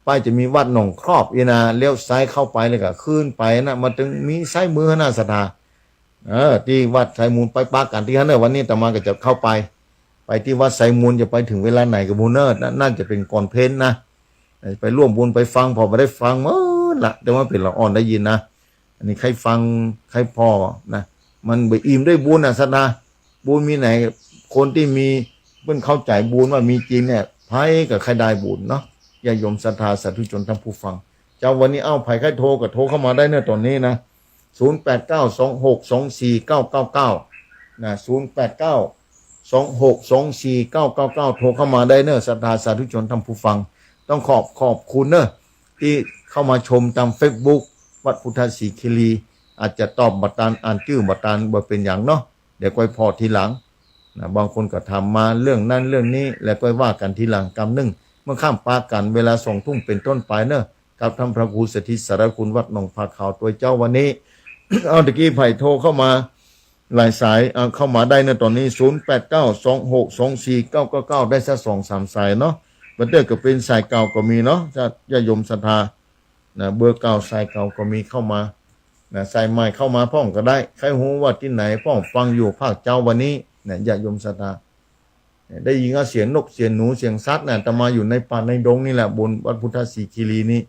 ป้ายจะมีวัดหนองครอบอี้นะ เลี้ยวซ้ายเข้าไป แล้วก็ขึ้นไปนะ มาเถิงมีซ้ายมือหั้นนะศรัทธา เออ ตี้วัดไซมูล ไปปะกั๋นตี้หั้นเนอะ วันนี้อาตมาก็จะเข้าไป ไปตี้วัดไซมูล จะไปเถิงเวลาไหนก็บ่ฮู้เนอะ น่า น่าจะเป๋นก่อนเพลนะ ไปร่วมบุญไปฟัง ผ่อบ่ได้ฟังเมิดละ แต่ว่าเป๋นละอ่อนได้ยินนะ อันนี้ใค่ฟังใค่ผ่อนะ มันบ่อิ่มด้วยบุญน่ะศรัทธา บุญมีไหน คนตี้มี เปิ้นเข้าใจ๋บุญว่ามีจริงเนี่ย ใผก็ใค่ได้บุญเนาะ ญาติโยมศรัทธาสาธุชนท่านผู้ฟัง เจ้า วันนี้ เอ้า ใผใค่โทรก็โทรเข้ามาได้เนอะต๋อนนี้นะ ศูนย์แปดเก้า สองหกสองสี่เก้าเก้าเก้า นะ ศูนย์แปดเก้า สองหกสองสี่เก้าเก้าเก้า โทรเข้ามาได้เนอะ ศรัทธาสาธุชนท่านผู้ฟัง ต้องขอบ ขอบคุณเนอะ ตี้เข้ามาชมตามเฟซบุ๊ก วัดพุทธศรีคีรี อาจจะตอบบ่ตัน อ่านจื้อบ่ตัน บ่เป๋นหยังเนาะ เดี๋ยวก้อยผ่อทีหลังนะ บางคนก็ถามมาเรื่องนั้นเรื่องนี้ แล้วก้อยว่ากั๋นทีหลังกำนึ่ง เมื่อค่ำปะกั๋นเวลาสองทุ่มเป๋นต้นไปเนอะ กับท่านพระครูสถิตสารคุณวัดหนองผาขาวตวยเจ้าวันนี้ เอา ตะกี้ใผโทรเข้ามาหลายสาย เอาเข้ามาได้เนอะต๋อนนี้ ศูนย์แปดเก้า สองหกสองสี่เก้าเก้าเก้า ได้สักสองสามสายเนาะ บางเตื้อก็เป๋นสายเก่าก็มีเนาะ ญาติโยมศรัทธานะ เบอร์เก่าสายเก่าก็มีเข้ามานะ สายใหม่เข้ามาพ่องก็ได้ ใค่ฮู้ว่าตี้ไหนพ่องฟังอยู่ภาคเจ๊าวันนี้นะ ญาติโยมศรัทธา ได้ยินก็เสียงนกเสียงหนูเสียงสัตว์น่ะ อาตมาอยู่ในป่าในดงนี่แหละ บนวัดพุทธศรีคีรีนี่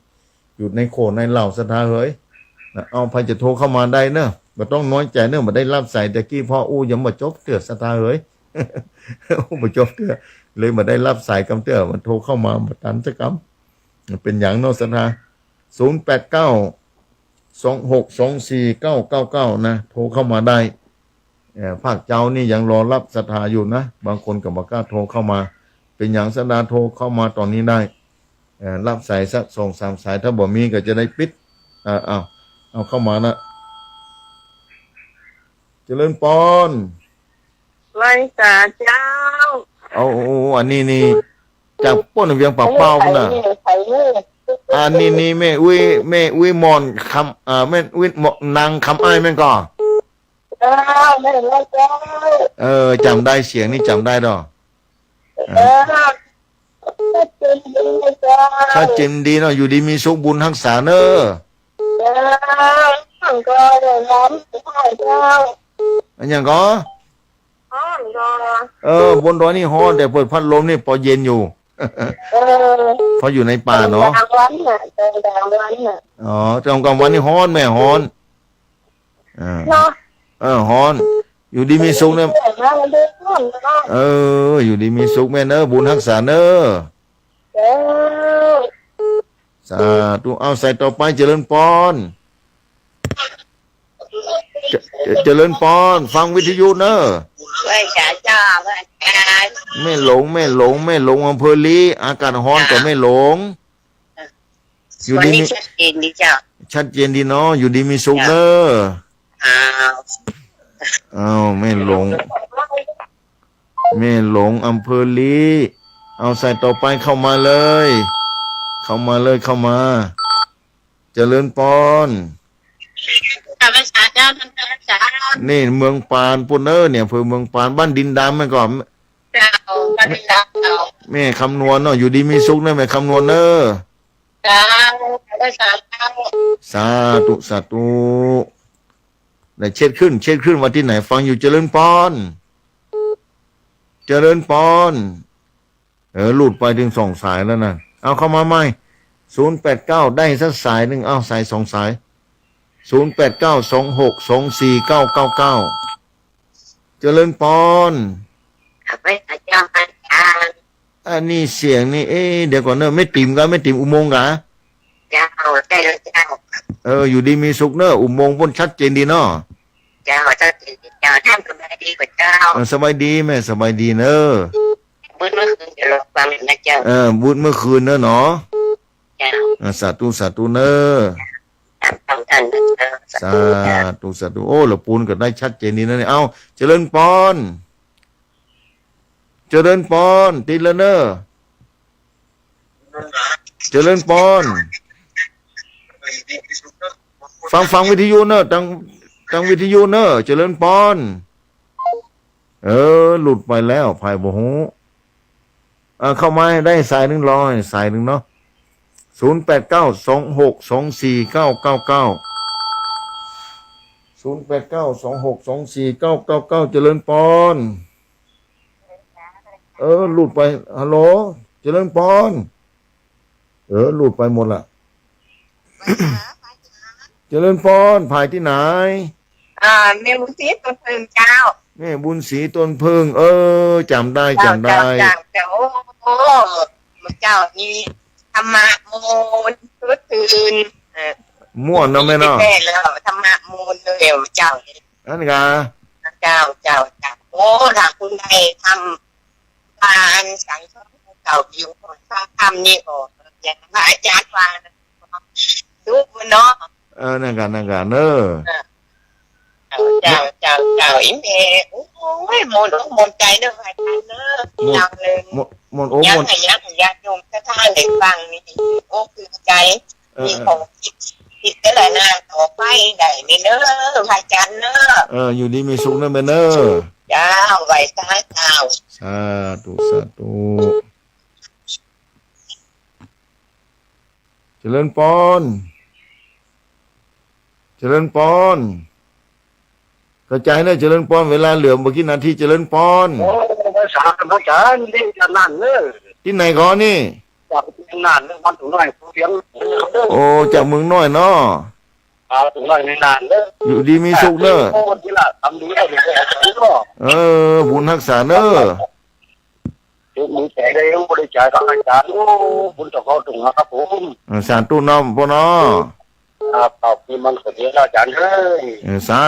อยู่ในโขดในเหล่าศรัทธาเหยนะ เอา ใผจะโทรเข้ามาได้เนอะ บ่ต้องน้อยใจ๋เนอะ บ่ได้ฮับสายตะกี้ ผ่ออู้ยังบ่จบเตื้อศรัทธาเหย อู้บ่จบเตื้อ เลยบ่ได้ฮับสายกำเตื้อ มันโทรเข้ามาบ่ตันสักกำ เป๋นหยังเนาะศรัทธา ศูนย์แปดเก้า สองหกสองสี่เก้าเก้าเก้า นะ โทรเข้ามาได้ เอ่อ ภาคเจ๊านี่ยังรอฮับศรัทธาอยู่นะ บางคนก็บ่กล้าโทรเข้ามา เป๋นหยังศรัทธา โทรเข้ามาต๋อนนี้ได้ เอ่อ ฮับสายสักสองสามสาย ถ้าบ่มีก็จะได้ปิด เอ่อ เอา เอาเข้ามานะ เจริญปอน ไหว้สาเจ้า เอา โอ้ อันนี้นี่ จากปู๊นเวียงป่าเป้าปู๊นน่ะ ใผนี่ ใผนี่ อันนี้นี่แม่อุ๊ย แม่อุ๊ยหม่อนคำ อ่า แม่อุ๊ยหม่อน นางคำอ้ายแม่นก่อ เจ้า แม่นแล้วเจ้า เออ จ๋ำได้ เสียงนี่จ๋ำได้ดอก เออ ชัดเจนดีนะเจ้า ชัดเจนดีเนาะ อยู่ดีมีสุข บุญฮักษาเนอะ เจ้า ก็เดี๋ยวน้ำให้เจ้า อันหยังก่อ ฮ้อนก่อ เออ บนดอยนี่ฮ้อน แต่เปิดพัดลมนี่ปอเย็นอยู่ เออ เพราะอยู่ในป่าเนาะ ตอนกลางวันน่ะ ตอนกลางวันน่ะ อ๋อ ตอนกลางวันนี่ฮ้อน แม่ฮ้อน อ่า เนาะ เออ ฮ้อน อยู่ดีมีสุขเนอะ เออ ฮ้อนเนาะ เออ อยู่ดีมีสุขแม่เนอะ บุญฮักษาเนอะ เออ สาธุ เอา สายต่อไป เจริญปอน เจ- เจ- เจริญปอน ฟังวิทยุเนอะ ไหว้สาเจ้า ไหว้สา แม่หลง แม่หลง แม่หลง อำเภอลี้ อากาศฮ้อนก่อแม่หลง อยู่ดีมี วันนี้ชัดเจนดีเจ้า ชัดเจนดีเนาะ อยู่ดีมีสุขเนอะ อ้าว อ้าว แม่หลง แม่หลง อำเภอลี้ เอา สายต่อไปเข้ามาเลย เข้ามาเลย เข้ามา เจริญปอน ข้าพเจ้าเจ้า ท่านพระอาจารย์ นี่เมืองปานปู๊นเนอะ เนี่ย อำเภอเมืองปาน บ้านดินดำแม่นก่อ เจ้า สวัสดีเจ้า แม่คำนวณเนาะ อยู่ดีมีสุขเนาะ แม่คำนวณเนาะ เจ้า สาธุ สาธุ ได้เช็คขึ้น เช็คขึ้นว่าตี้ไหนฟังอยู่ เจริญปอน เจริญปอน เออ หลุดไปเถิงสองสายแล้วนะ เอาเข้ามาใหม่ ศูนย์แปดเก้า ได้สักสายนึ่ง เอาสายสองสาย ศูนย์แปดเก้า สองหก สองสี่ เก้าเก้าเก้า เจริญปอน ครับ อาจารย์ อาจารย์ อันนี้เสียงนี่ เอ๊ะ เดี๋ยวก่อนเนาะ แม่ติ๋มกะ แม่ติ๋มอุโมงค์กะ เจ้า ใจ้แล้วเจ้า เออ อยู่ดีมีสุขเนาะ อุโมงค์ป้นชัดเจนดีเนาะ เจ้า ชัดเจนดีเจ้า ท่านสบายดีก่อเจ้า เออ สบายดีแม่ สบายดีเนาะ วืดเมื่อคืนจะลองฟังนะเจ้า เออ วืดเมื่อคืนเนาะเนาะ เจ้า อ่า สาธุ สาธุเนาะ ตามฟังท่านนะเจ้า สาธุ สาธุ สาธุ โอ้ ละปูนก็ได้ชัดเจนดีนะเนี่ย เอา เจริญปอน เจริญปอน ติดแล้วเนาะ เจริญปอน ฟัง ฟังวิทยุเนาะ ตัง ตังวิทยุเนาะ เจริญปอน เออ หลุดไปแล้ว ไผบ่ฮู้ อ่า เข้ามาให้ได้สายนึ่ง รอสายนึ่งเนาะ ศูนย์แปดเก้า สองหก สองสี่ เก้าเก้าเก้า ศูนย์แปดเก้า สองหก สองสี่ เก้าเก้าเก้า เจริญปอน เออ หลุดไป ฮัลโหล เจริญปอน เออ หลุดไปหมดละ เจริญปอน ไผตี้ไหน อ่า แม่บุญศรีต้นเพิ่งเจ้า แม่บุญศรีต้นเพิ่ง เออ จ๋ำได้ เจ้า จ๋ำได้ เจ้า เจ้า เจ้า โอ้ โอ้ เจ้านี่ ธรรมะมูลสุดชื่น เออ ม่วนเนาะแม่เนาะ แท้แล้ว ธรรมะมูลเลยเจ้า อันนี้กะ เจ้า เจ้า เจ้า โอ้ ถ้าคุณได้ทำ บ้านสังคมเก่าอยู่ของพระธรรมนี่ออก อย่างพระอาจารย์ว่า รู้เนาะ เออ นั่นกะ นั่นกะเนาะ เออ เจ้า เจ้า เจ้า เจ้า อีแม่ โอ้ย มนต์อกมนต์ใจ๋เนาะ พระอาจารย์เนาะ มนต์ เจ้าเลย มนต์ มนต์อก ยัง มนต์ ให้ ยังให้ญาติโยมศรัทธาได้ฟังนี่ อกถืกใจ๋ เออ มีของคิด พิจารณาต่อไปได้นี่เนาะ พระอาจารย์เนาะ เออ อยู่ดีมีสุขเนาะแม่เนาะ เจ้า ไหว้สาเจ้า สาธุ สาธุ เจริญปอน เจริญปอน เข้าใจ๋เนาะ เจริญปอน เวลาเหลือบ่กี่นาที เจริญปอน โอ้ ภาษาอาจารย์นี่จะนั่นเนาะ ตี้ไหนก่อนี่ จากเมืองน่านเนาะ บ้านถุงน้อยภูเวียง โอ้ จากเมืองน้อยเนาะ อ่า ถุงน้อยในน่านเนาะ อยู่ดีมีสุขเนาะ โอ้ นี่ล่ะ ทำดีแล้วเดี๋ยวจะเนาะ เออ บุญฮักษาเนาะ ยกมือแตะได้ ยังบ่ได้จ่ายกับอาจารย์ โอ้ บุญต่อเขาตรงนะครับผม เออ สาธุเนาะ ปอนเนาะ ครับ ขอบคุณมันเสถียรอาจารย์เอ้ย เออ สา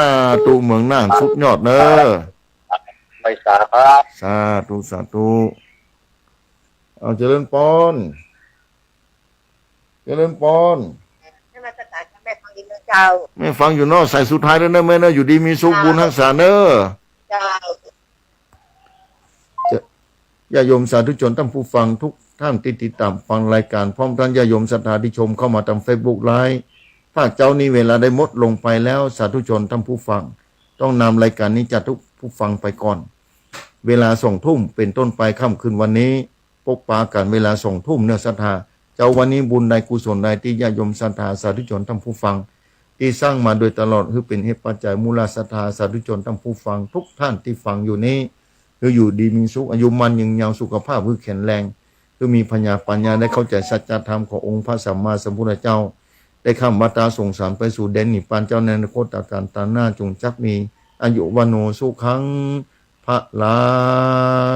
ธุ เมืองน่านสุดยอดเนาะ ไปสาครับ สาธุ สาธุ เอา เจริญปอน เจริญปอน นมัสการค่ะ แม่ฟังอยู่นะเจ้า แม่ฟังอยู่เนาะ สายสุดท้ายแล้วเนาะแม่เนาะ อยู่ดีมีสุข ค่ะ บุญฮักษาเนาะ เจ้า จะ ญาติโยมสาธุชนท่านผู้ฟังทุกท่านตี้ติดต๋ามฟังรายก๋าน พร้อมตังญาติโยมศรัทธาตี้ชมเข้ามาตามเฟซบุ๊กไลฟ์ ภาคเจ๊านี้เวลาได้หมดลงไปแล้ว สาธุชนท่านผู้ฟัง ต้องนำรายก๋านนี้จากทุกผู้ฟังไปก่อน เวลาสองทุ่มเป๋นต้นไป ค่ำคืนวันนี้ ปะกั๋นเวลาสองทุ่มเนาะศรัทธา เจ๊าวันนี้บุญใดกุศลใดตี้ญาติโยมศรัทธาสาธุชนท่านผู้ฟัง ตี้สร้างมาโดยตลอด หื้อเป๋นเหตุปัจจัยมูลศรัทธาสาธุชนท่านผู้ฟังทุกท่านตี้ฟังอยู่นี้ หื้ออยู่ดีมีสุข อายุมั่นยืนยาว สุขภาพหื้อแข็งแรง หื้อมีผญาปั๋ญญาได้เข้าใจ๋สัจธรรมขององค์พระสัมมาสัมพุทธเจ้า ได้ข้ามวัฏฏะสงสารไปสู่แดนนิพพานเจ้าในอนาคตกาลตางหน้า จงจักมีอายุวัณโณสุขัง พลัง